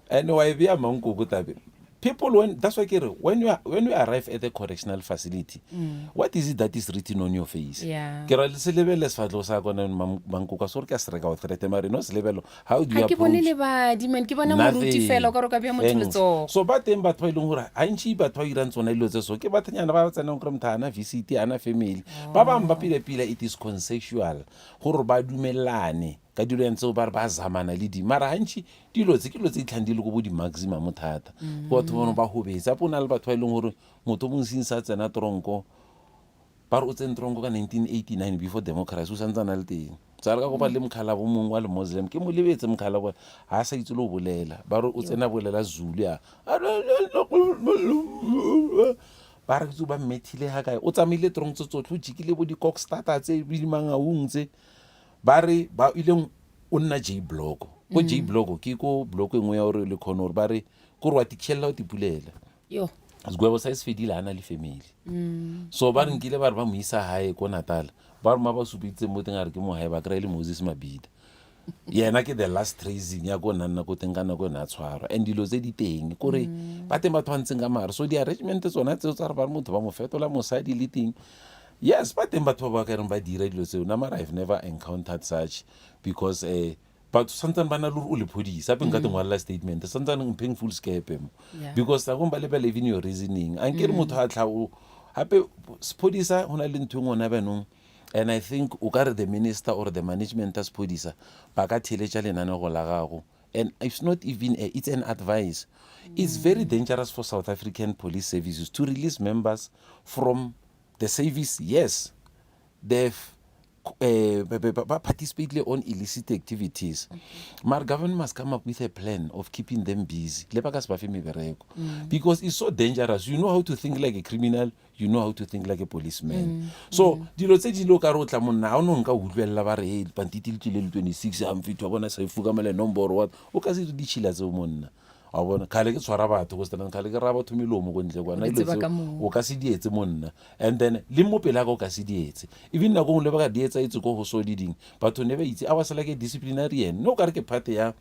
and wa e beya mankoko tabe people when that's why ke re when you are, when you arrive at the correctional facility mm. what is it that is written on your face Yeah. ke ra le se lebelele sefatlhego sa kona mankoko a se gore ke a se reka o threate mare no se lebelo how do you ga ke bone approach lebadi man ke bona moruti Nothing. fela o ka re o ka bea motho Thanks. letsogo so ba teng batho ba e leng gore gantši batho ba irang tsona dilo tse so ke bathonyana ba ba tsenang gore motho ana visit ana family ba bangwe ba pila-pila it is consensual gore ba dumelane ka dilo yang tseo ba re ba zamana le di mara gantši dilo tse ke dilo tse di tlhang di le ko bo di-maximum thata ke batho bano ba gobetse ape o na le batho ba e leng gore motho o mongwe seng sa tsena tronko ba re o tsene tronko ka 1989 before democracy o santse a na le teng tsa re ka kopa le mokgalabo mongwe wa le muslim ke mo lebetse mokgalabo ga a sa itse le o bolela ba re o tsena bolela zulu ya ba re ke ba mmethile ga kae o tsamaile tronk tse tsotlhe o jikile bo di-cockstata tse di mangaung tse ba re ba ileng o nna j block ko j block ke ko block e nngwe ya gore le kgone gore ba re kore wa tikhelela o tipulela yo segwebo sa e se fedile a na le family so ba re nkile ba re ba mo isa gae ko natala ba re ma ba supeditseng mo teng a re ke mo gae ba kry-e le moses mabida yena ke the last tracing ya ko nna nna ko teng ka nako ene a tshwarwa and dilo tse di teng kore ba teng batho ba ntseng ka mare so di-arrangement tsona tseo tsa re ba re motho ba mo fetola mosadi le teng yes ba teng batho ba ba ka reng ba dira dilo tseo nna mara i've never encountered such because um batho santsane ba na le gore o lephodisa gape nka te ngwalela statement santsane mpheng full scape mo Yeah. because nakong ba lebela even your reasoning a nkere motho a tlha o gape sephodisa go na le ntho e ngwana bjanong and i think o ka re the minister or the management ya sephodisa ba ka theeletša lenanego la gago and it's not even a, it's an advice it's very dangerous for south african police services to release members from the service yes they've uh, ba participate on illicit activities mara government must come up with a plan of keeping them busy le ba ka se ba fe mebereko because it's so dangerous you know how to think like a criminal you know how to think like a policeman mm. so mm. dilo tse dilo ka re o tla monna ga o no nka utlwelela ba re hey pantiti le tlile le 26 a mfitho wa bona sa ifuka mele nomoro wa o ka se re ditšhila tseo monna wa bona kgale ke tshwara batho ko setanang kgale ke raya batho melomo ko ntle kwana dilo tseo o ka se di etse monna and then le mo pele ka o ka se di etse even nako nngwe le ba ka di etsa etse ko go so di ding batho ne ba itse a wa sela ke disciplinarian no ka re ke part ya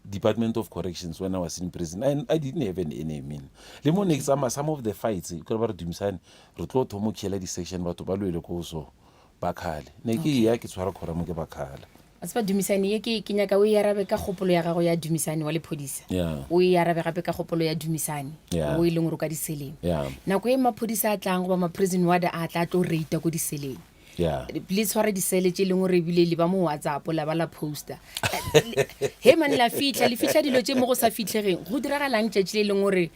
Department of Corrections when I was in prison. I, I didn't have an enemy. Le mo ne ke tsamaya some of the fights kore ba re dumisane re tlo thomo khiela di-section batho ba lwele ko so ba khale ne ke ya ke tshwara kgora mo ke ba khala. Wa tseba Dumisani, ye ke, ke nyaka o e arabe ka kgopolo ya gago ya Dumisani wa lephodisa. Yeah. O e arabe gape ka kgopolo ya Dumisani Yeah. o e leng gore o ka diseleng. Yeah. Nako e maphodisa a tlang goba ma-prison warder a tla a tlo raita ko diseleng. Yeah. Le tshware disele tše e leng gore ebile le ba mo WhatsApp la ba la poster. He man la fihla, le fihla dilo tše mo go sa fihlegeng. Go diragalang tšatši le e leng gore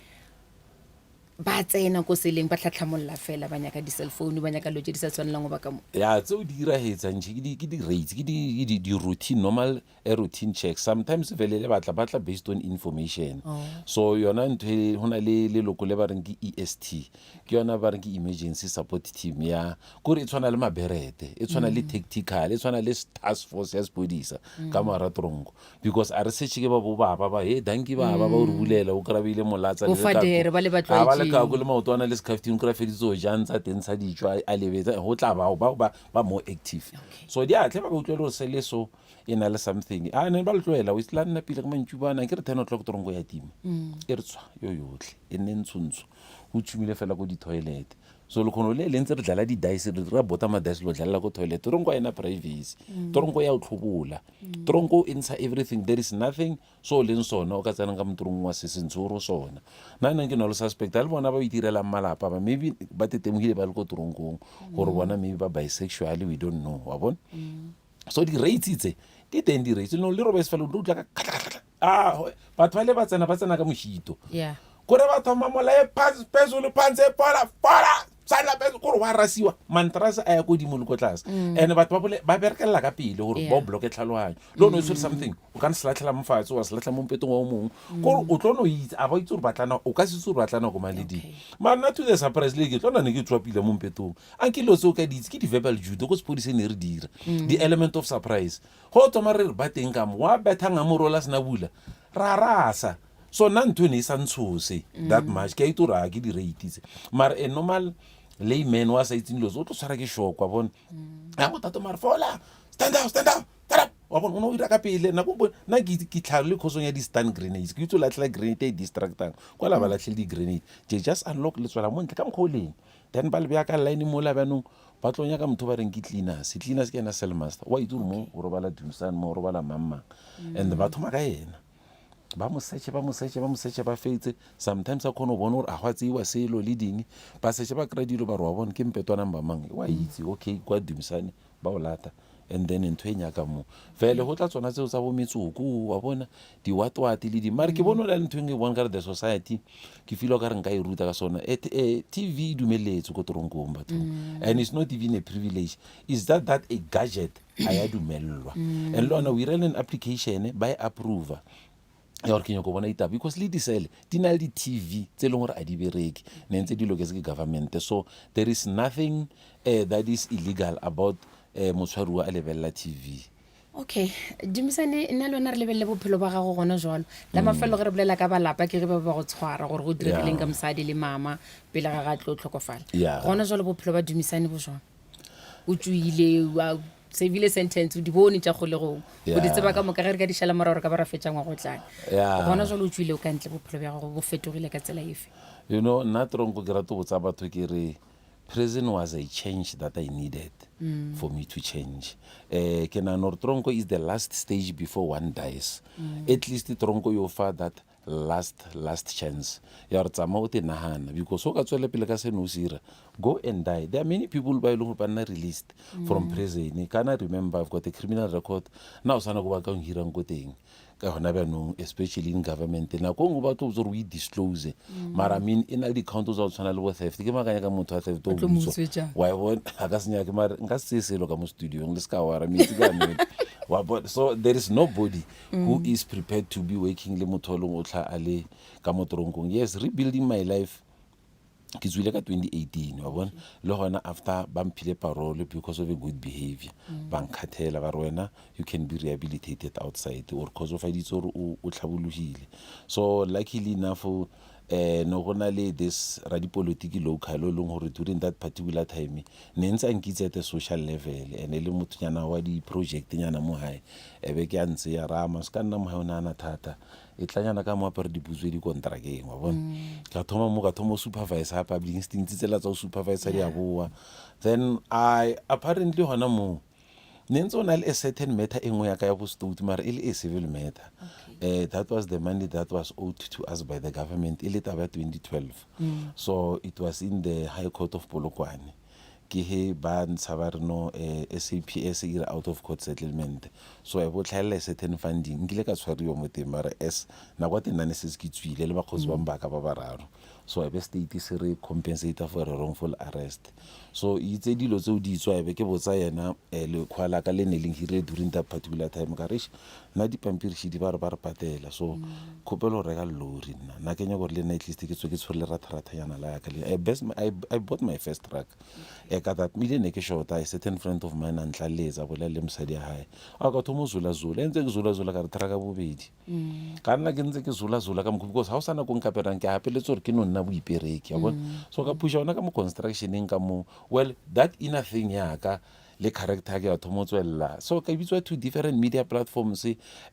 Ba tsena ko seleng ba tlhatlhamolla fela, ba nyaka di-cell phone, ba nyaka dilo tše di sa tshwanelang go ba ka mo. Ya, tseo di diragetse ntšhi ke di ke di-rates, ke di ke di di-routine normal routine checks. Sometimes vele le batla ba tla based on information. Oh. So yona ntho e go na le leloko le ba reng ke E_S_T, ke yona ba reng ke emergency support team ya kore e tshwana le maberete, e tshwana le tactical, e tshwana le task force ya sepodisa ka mo hara toronko. Because a re setše ke ba bo baba ba he danki baba ba o re bulela o kry-a beile molatsa Bo fadere ba le ba a ba tlwaetšeng. lekako le maotwana le sekhafting o kry-a feditse go ja ntsa teng sa dijo a a lebetse go tla bao bao ba ba more active so di a tle ba ka utlwela gore sele so e na le something a ne ba le tloela o la nna pele ke mantšu bana ke re 10 o'clock toronko ya tima e re tshwa yo yotlhe e nne ntshontsho go tshumile fela ko di-toilet So lekgono le le ntse re dlala di-dice re ra bota ma-dice lo dlalela ko toilet. Toronko ga ena privacy. Toronko ya o tlhobola. Toronko e ntsha everything. There is nothing so o leng sona o ka tsenang ka mo torong wa se sentsho o re o sona. Nna nna ke na le suspect a le bona ba itirelang malapa ba maybe ba tetemogile ba le ko toronkong gore bona maybe ba bisexual we don't know wa bona. So di-rates tse di teng di-rates no le robetse fela o tlo utlwa ka kgatla-kgatla ah batho ba le ba tsena ba tsena ka mošito. Yeah. Kore ba thoma mola e phezulu phansi e fola fola sala phezulu kore wa rasiwa mantrase a ya kodimo le ko tlase and batho ba bole ba berekelela ka pele gore ba o bloke tlhaloganyo le one o tshwere something o ka se latlhela mo fatshe wa se latlhela mo mpetong wa o mongwe kore o tlo no itse a ba itse gore ba tlana o ka se itse gore ba tlana ko maleding mara nna to the surprise le ke tlo nane ke tswa pila mo mpetong a ke dilo tse o ka di itse ke di-verbal judo ko sepodiseng ne re dira di-element of surprise go thoma re re ba teng ka mo wa bethang a morola sena bula ra rasa So nna ntho e ne e sa ntshose that much ke a itse gore a ke di-rate tse mara a normal layman wa sa itseng dilo tse o tlo tshwara ke shock wa bona ya go tato mare fola stand up stand up stand up wa bona o ne o dira ka pele nako nngwe nna ke ke tlhalo le khosong ya di-stun grenades ke itse o latlhela grenade e distractang kwa la ba latlhele di-grenade je just unlock le tswela mo ntle ka mokgwa o leng then ba le beya ka line mola bjanong ba tlo nyaka motho ba reng ke cleaners cleaners ke ena cell master wa itse gore mo o robala Dumisane mo o robala mang mang and ba thoma ka ena Ba mo search-e, ba mo search-e, ba mo search-e, ba fetse. Sometimes a kgone go bona gore a gwa tseiwa selo le ding. Ba search-e ba kry-a dilo ba re wa bona ke mpetwana ba mang. Wa itse, okay, kwa Dumisane ba o lata. And then ntho e nyaka mo. Fele go tla tsona tseo tsa bo metsoko, wa bona, diwatwate le ding. Mare ke bone o na le ntho e nngwe ke bona kare the society, ke feel o kare nka e ruta ka sona. TV e dumeletswe ko toronkong bathong. And it's not even a privilege. Is that that a gadget? ga ya dumelelwa mm. and le yona o irele an application ba e approva ya gore ke nyako bona ditaba because le disele di na le di-tv tse e leng gore a di bereke ne ntse di loketse ke government so there is nothing uh, that is illegal about uh, motshwaruwa a lebelela tv okay dumisane nna le wena re lebelele bophelo ba gago gona jalo la mafelo ge re bolela ka balapa ke ge ba ba go tshwara gore go diregileng ka mosadi le mama pele ga ga tlo tlhokofala gona jalo bophelo ba dumisane bo jang o tšoile wa sevile sentence o di bone tša kgolegong o di tseba ka moka ge re ka di šala morago re ka ba ra fetša ngwago tlane gona jalo o tšwile o ka ntle bophelo bja gago bo fetogile ka tsela efe you know nna tronko ke rata go botsa batho ke re prison was a change that i needed mm. for me to change eh ke nagana gore tronko is the last stage before one dies mm. at least tronko yo fa that Last last chance ya gore tsama o te nagana because o ka tswela pele ka seno o se ira go and die there are many people ba e leng gore ba nna released from prison kana remember i've got a criminal record na o sana ko ba ka nghirang ko teng ka gona bjanong especially in government nako nngwe ba tlo botsa gore o e disclose mara I mean e na le di-count tsa go tshwana le bo theft ke makanya ka motho wa theft o O tlo mo utswa. utswetsa. wa e bona a ka se nyake mare nka se tseye selo ka mo studiong le se ka wara metsi ka nwele wa bona so there is nobody who is prepared to be working le motho o leng o tlha a le ka mo toronkong yes rebuilding my life ke tswile ka 2018 wa bona le gona after ba mphile parole because of a good behavior ba nkgathela ba re wena you can be rehabilitated outside or kgotsofaditse gore o tlhabologile so luckily enough eh no go na le this radipolotiki local o leng gore during that particular time ne ntse a nkitse at a social level and e le mothonyana wa di-project nyana mo gae e be ke a ntse ya rama se ka nna mo gae o ne ana thata e tlanyana ka mo apare diputso di kontrakeng wa bona ka thoma mo ka thoma o supervisor public instinct tsela tsa o supervisor di a boa then i apparently hona moo. Ne ntse o na le a certain matter e nngwe ya ka ya bostout mara e le a civil matter. Um that was the money that was owed to us by the government e le taba ya 2012. So it was in the High Court of Polokwane. Ke he ba ntsha ba re no eh, SAPS e re out of court settlement. So e bo tlhaelela a certain funding. Nkile ka tshwariwa mo teng mara as nako ya teng nna ne setse ke tswile le bakgotsi ba mbaka ba bararo. So ebe state se re compensate for a wrongful arrest. So itse dilo tseo di tswa ebe ke botsa yena eh, lekgwa la ka le ne leng hirile during that particular time ka re eish nna dipampiri shidi ba re ba re patela so kgopelo go reka lori nna nna ke nyaka gore le nna at least ke tswe ke tshwere leratharatha la yaka le I, best, I, I bought my first truck e ka that ile ne ke shota a certain friend of mine a ntlaletsa bolela le mosadi ya hae a ka thoma zula-zula e ntse ke zula-zula ka re truck bobedi ka nna ke ntse ke zula-zula ka mokgwa because ga o sa nako nkaperang ke gapeletse gore ke no nna boipereki wa bona so ka pusha ona ka mo constructioneng ka mo well that inner thing yaka le character ya ke ya thoma go tswelela so ka bitswa to different media platforms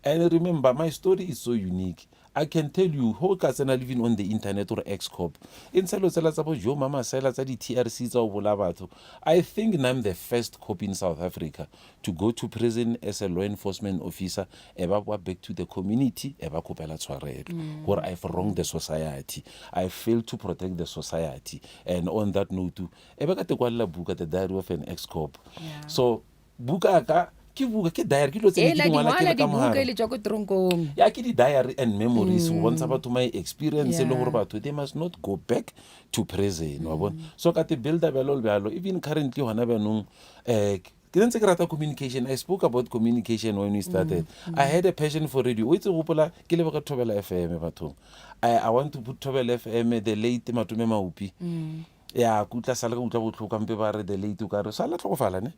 and remember my story is so unique i can tell you go ka tsena living on the internet or excop e ntsha dilo tsela tsa bo joe mamasela tsa di-trc tsa go bola batho i think i'm the first cop in south africa to go to prison as a law enforcement officer e ba boa back to the community e ba kgopela tshwarelo gore i've wronged the society i failed to protect the society and on that note e be ka te kwalela buka the diary of an ex cop Yeah. so buka ka ke buka ke diary ke dilo tse ne ke Ela di ngwala ke dingwala le ka dibuka mogare e le tswa ko tronkong ya ke di-diary and memories go bontsha batho my experience le Yeah. gore batho they must not go back to prison wa bona so ka te builda bjalo le bjalo even currently gona bjanong um ke ntse ke rata communication i spoke about communication when we started i had a passion for radio o itse gopola ke leboge thobela fm bathong I, i want to put thobela fm the late matome maupi ya ke utlwa sale ka utlwa botlhoko mpe ba re the late o ka re sa la tlhokofala ne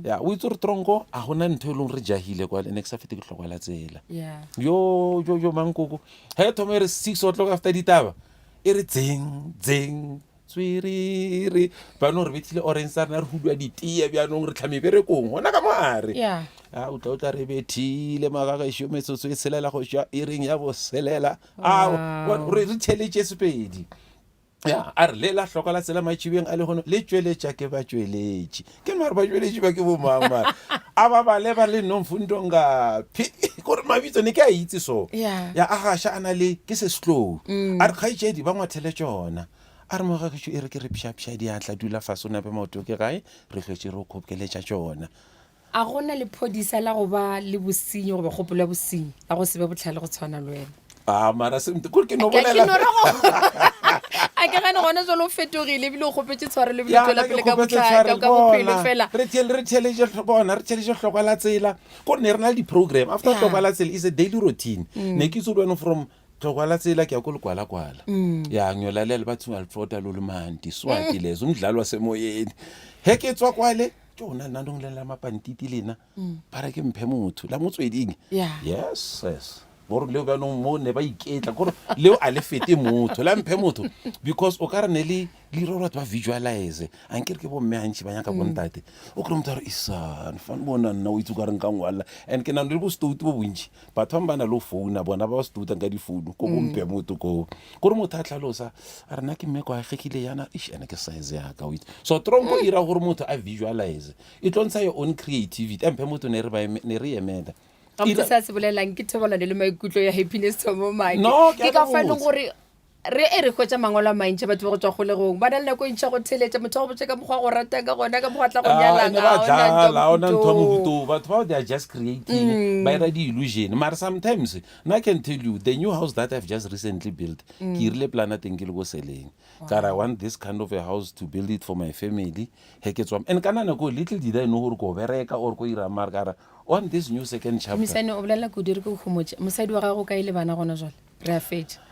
ya o itse gore tronko a gona ntho e leng re jahile kwa ene ke sa fete ke tlhokwala tsela yeah yo yo yo mankoko ge thoma e re six o'clock after ditaba e re dzeng dzeng tswerere banong re bethile orange sa rena re hudwa ditee bjanong re tlhame berekong gona ka mogare Yeah. a o tla o tla re bethile magagešo metsotso e tshelela go jwa e reng ya boselela a Wow. re re theletše sepedi ya a re le la hloka la tsela matšhibeng a lehono le tšweletša ke batšweletši ke mare batšweletši ba ke bomang mare a ba bale ba le nomfundo ngaphi kore mabitso ne ke a itse so Yeah. ya a gaša a na le ke se slow a re kgaetšedi ba ngwathele tšona a re mogagešo e re ke re pšhapšha diatla dula fase o nape maoto ke gae re hlwetše re o kgobokeletša tšona A go na lephodisa la go ba le bosenyi goba kgopolo ya bosenyi la go se be bohlale go tshwana le wena? A mara se kore ke no Ke bolela no re go a ke gane gona jalo o fetogile ebile o kgopetše tshwarelo ebile o Ya, tšwela nna ke pele ka kgopetse bohlale tshwarelo, ka bophelo bona. fela. Re thele- re theletše hlo- bona re theletše hlokwa la tsela kore ne re na le di-program after Ya. hlokwa la tsela is a daily routine ne ke itse gore wena from hlokwa la tsela ke ya ko lekwalakwala ya ngiyolalela bathi ungalifota lolu manti swati lezo umdlalo wasemoyeni he ke tswa kwale ke ona nna ndong lela mapantiti lena ba re ke mphe motho la motsweding Yeah. yes yes bore leo bjanong mo ne ba iketla kore leo a le fete motho la mphe motho because o ka re ne le le ira gore batho ba visualize a nkere ke bomme gantši ba nyaka bontate o kry motho a re isan fane bona nna o itse o ka reng ka ngwalela and ke nang le bostouti bo bontši batho bangwe ba na le go founa bona ba ba stoutang ka difounu ko bompe motho koo kore motho a tlhalosa a re nna ke mme kwa agegile yana ish ene ke size yaka o itse so tronko e ira gore motho a visualize e tlo ntsha your own creativity mphe motho ne re ba eme- ne re emela Gabotse se a se bolelang ke thobalano le maikutlo ya happiness thomo make No, ke ke a ka fa e leng leboga. gore re e re hwetša mangwalo a mantši batho ba go tswa kgolegong ba na le nako e ntšha go theletša motho wa go botša ka mokgwa wa go ratang ka gona ka mokgwa a tla go Ah, nyalang ene ba a ona dlala a ona ntho ya ntwa mohuta oo. batho bao they are just creating ba ira di-illusion mare sometimes nna i can tell you the new house that i've just recently built ke irile plana teng ke le ko seleng ka re i want this kind of a house to build it for my family he ke tswa and ka nako little did i know gore ko bereka or ko ira mare ka re on this new second chapter Misane o bolela kudu re ke go homotše mosadi wa gago o kae le bana gona jwale re a fetša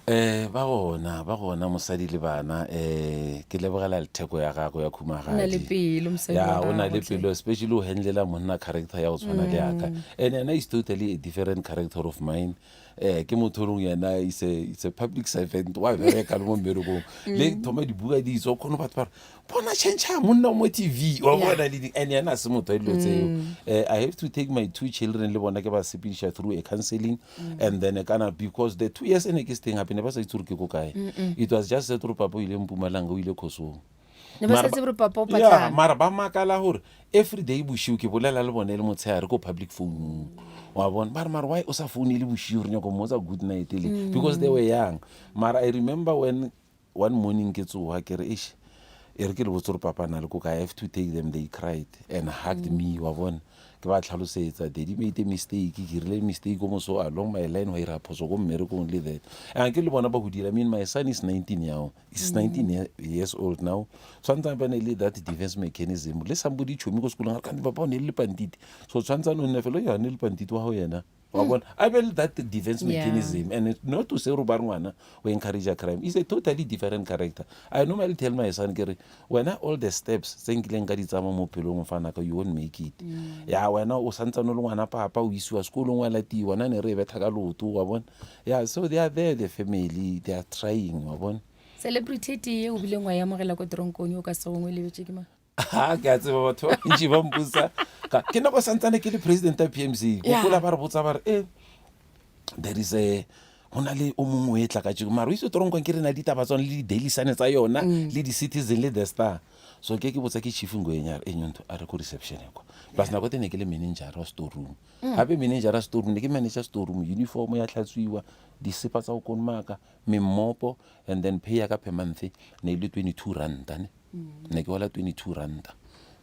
Eh ba gona ba gona mosadi le bana eh ke lebogela letheko ya gago ya o khumagadi na le pelo mosadi ya wa o na gago le hle. pelo especially o handlela monna character ya go tshwana le yaka and yena is totally a different character of mine eh ke motho o leng yena is a, is a public servant wa bereka le mo mmerekong le thoma dibuka di tswa o kgone batho ba re bona change monna o mo tv wa bona le and yena a se motho wa dilo tseo eh, i have to take my two children le bona ke ba sepediša through a counseling and then kana because the two years e ne ke staying gape ne ba sa itse gore ke ko kae it was just that gore papa o ile mpumalanga o ile khosong. Ne ba Mara sa tsebe gore papa o Ya, patlana. mara ba makala gore every day bošego ke bolela le bone e le motshegare ko public phone wa bona ba re mara why o sa phone e le bošego re nyako mmotsa good night le because they were young mara i remember when one morning ke tsoga ke re eish e re ke le botse gore papa na le ko kae i have to take them they cried and hugged me wa bona ke ba tlhalosetsa daddy made a mistake ke rile mistake o moso along my line wa ira phoso ko mmerekong le that and ke le bona ba godile i mean my son is 19 now is 19 years old now tshwanetse ba ne le that defense mechanism le somebody chomi ko sekolong a re kante papa o ne le lepantiti so tshwanetse a no nne fela yone lepantiti wa go yena wa bona a be le that defense mechanism and it's not to say gore ba re ngwana o encourage crime is a totally different character i normally tell my son ke re wena all the steps tse nkileng ka di tsamaya mo phelong fana ka you won't make it ya wena o santsane o le ngwana papa o isiwa sekolong wa latiwa na ne re e betha ka loto wa bona yeah so they are there the family they are trying wa bona celebrity e tee o bileng wa e amogela ko toronkong yo o ka se gongwe lebetse ke mang ha ke a tseba batho ba bantši ba mpotsa ke nako santsane ke le president ya p m c gopola ba re botsa ba re e there is a go na le o mongwe o e tla ka tšeko mara o itse toronkong ke re na ditaba tsone le di-daily sane tsa yona mm. le di-citizen le the star so ke ke botsa ke chief ngoenya e nyonto a re ko reception kwa plus nako te ne ke le manager wa storeroom mm. gape manager wa storeroom ne ke manager storeroom uniform ya tlhatswiwa disepa tsa go konmaka memmopo and then pay ya ka per month ne e le 22 ranta ne ne ke gola 22 ranta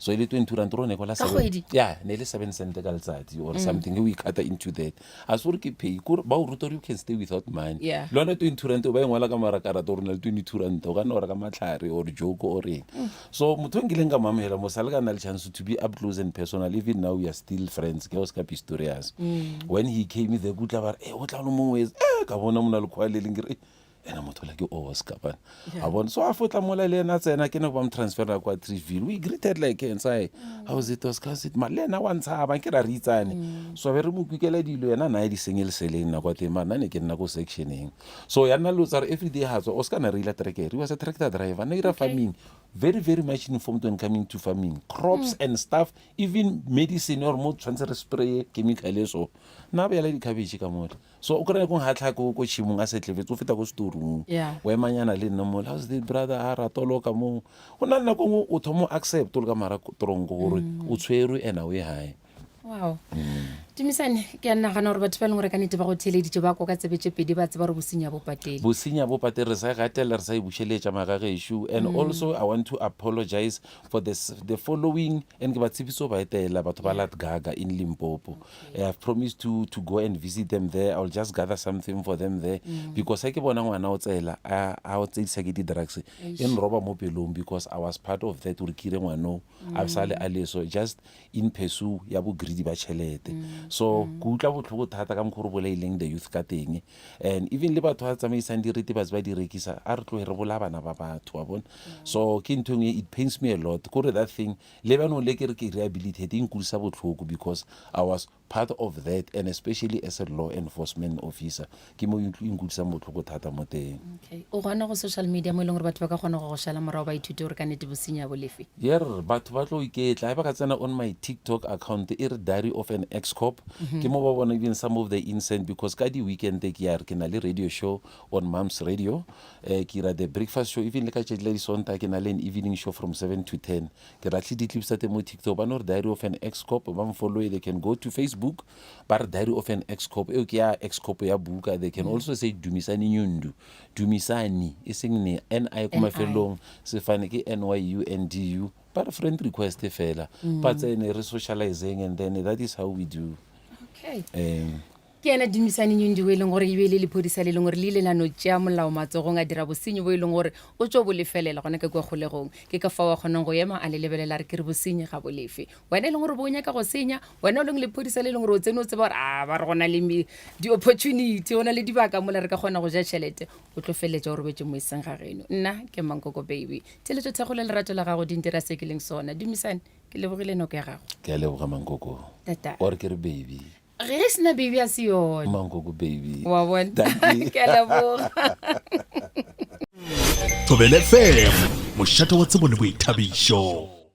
so e le 22 rand ro ne gola Ka kgwedi? yeah ne le 7 cent ka letsatsi or something we cut into that a se gore ke pay kore ba o ruta gore you can stay without money Yeah. le yone 22 rand o ba e ngwala ka mara karata gore o na le 22 rand o ka nna o reka matlhare or joke or eng so motho o nkileng ka mo amogela mo sa le ka nna le chance to be up close and personal even now we are still friends ke Oscar Pistorius when he came there ke utlwa ba re e o tla le mongwe eh ka bona mona lekgowa le leng ke re "Eh, ena motho la ke oscar bana a bona so a fotla mola le ena tsena ke nako ba mo transfera kwa triville we greeted like and say how is it oscar how's it ma le ena wa ntshaba ke ra re itsane so be re mo kukela dilo yena na di sengele seleng nako ya teng mara nna ne ke nna ko sectioneng so ya nna lo tsa re every day ha tswa oscar na re ila tracker he was a tractor driver na ira farming very very much informed when coming to farming crops and stuff even medicine or mo tshwanetse re spray chemical e so na ba yala di-cabbage ka mola so o kry-a kong ga tlha ko ko tšhimong a setlefetse o feta ko storong Yeah. o emanyana le nna mola how's it brother a ratoloka moo go na le nako nngwe o thoma o accept o le ka mara tronko gore o tshwerwe and a o ye gae wow tumisane ke a nagana gore batho ba e leng gore ka nete ba go theeleditše ba kwa ka tsebe tše pedi ba tseba gore bosenya bo patele bosenya bo patele re sa e gatelela re sa e bušeletša magagešo and also i want to apologize for this, the following and ke ba tshepiso ba etela batho ba latgaga in limpopo I have promised to, to go and visit them there. I'll just gather something for them there. Mm. Because ha ke bona ngwana o tsela a a o tseisa ke di-drugs e nroba mo pelong because I was part of that gore kire ngwana o a sale a le so just in pursue ya bo greedy ba tšhelete. Mm. So mm. ke utlwa botlhoko thata ka mokgwa re bolaileng the youth ka teng and even le batho ba tsamaisang diritibatsi ba di rekisa a re tloge re bolaya bana ba batho wa bona. So ke ntho e nngwe it pains me a lot kore that thing Le bjanong le ke re ke rehabilitate e nkutlwisa bohloko because I was part of that and especially as a law enforcement officer ke mo e nkutlwisang bohloko thata mo teng. Okay. O gona go social media mo e leng gore batho ba ka kgona go go šala morago ba ithute gore ka nnete bosenyi a bo lefe? Yerr, batho ba tlo iketla ga ba ka tsena on my TikTok account e re Diary of an Ex Cop ke mo ba bona even some of the incident because ka di weekend ke ya re ke na le radio show on Moms Radio eh ke ira the breakfast show even le ka tšatši la disonta ke na le an evening show from 7 to 10 ke ratlhe di-clips tsa teng mo tiktok ba no re diary of an ex cop ba mfollowe they can go to facebook ba re diary of an ex cop eo ke ya ex cop ya buka they can also say dumisani nyundu dumisani e seng ne ni ko mafelong sefane ke n y u n d u ba re friend request fela ba tsene re socializing and then that is how we do Okay. um Ke yena Dumisani Nyundi o e leng gore e be e le lephodisa le leng gore le ile la no tšea molao matsogong a dira bosenyi bo e leng gore o tšo bo lefelela gona ka kua kgolegong. Ke ka fao a kgonang go ema a le lebelela a re ke re bosenyi ga bo lefe. Wena e leng gore bo o nyaka go senya, wena o leng lephodisa le leng gore o tsene o tseba gore a ba re go na le di-opportunity, go na le dibaka mola re ka kgona go ja tšhelete, o tlo feleletša o robetše mo e seng ga geno. Nna ke Mankoko Baby. Theeletšo thekgo le lerato la gago di ntira se ke leng sona. Dumisani, ke lebogile nako ya gago. Ke a leboga Mankoko. Tata. Or ke re baby. Ge e sena baby a se yone. Mankoko baby. Wa bona? Dankie. Ke a leboga. Thobela FM, mošate wa tsebo le boithabišo.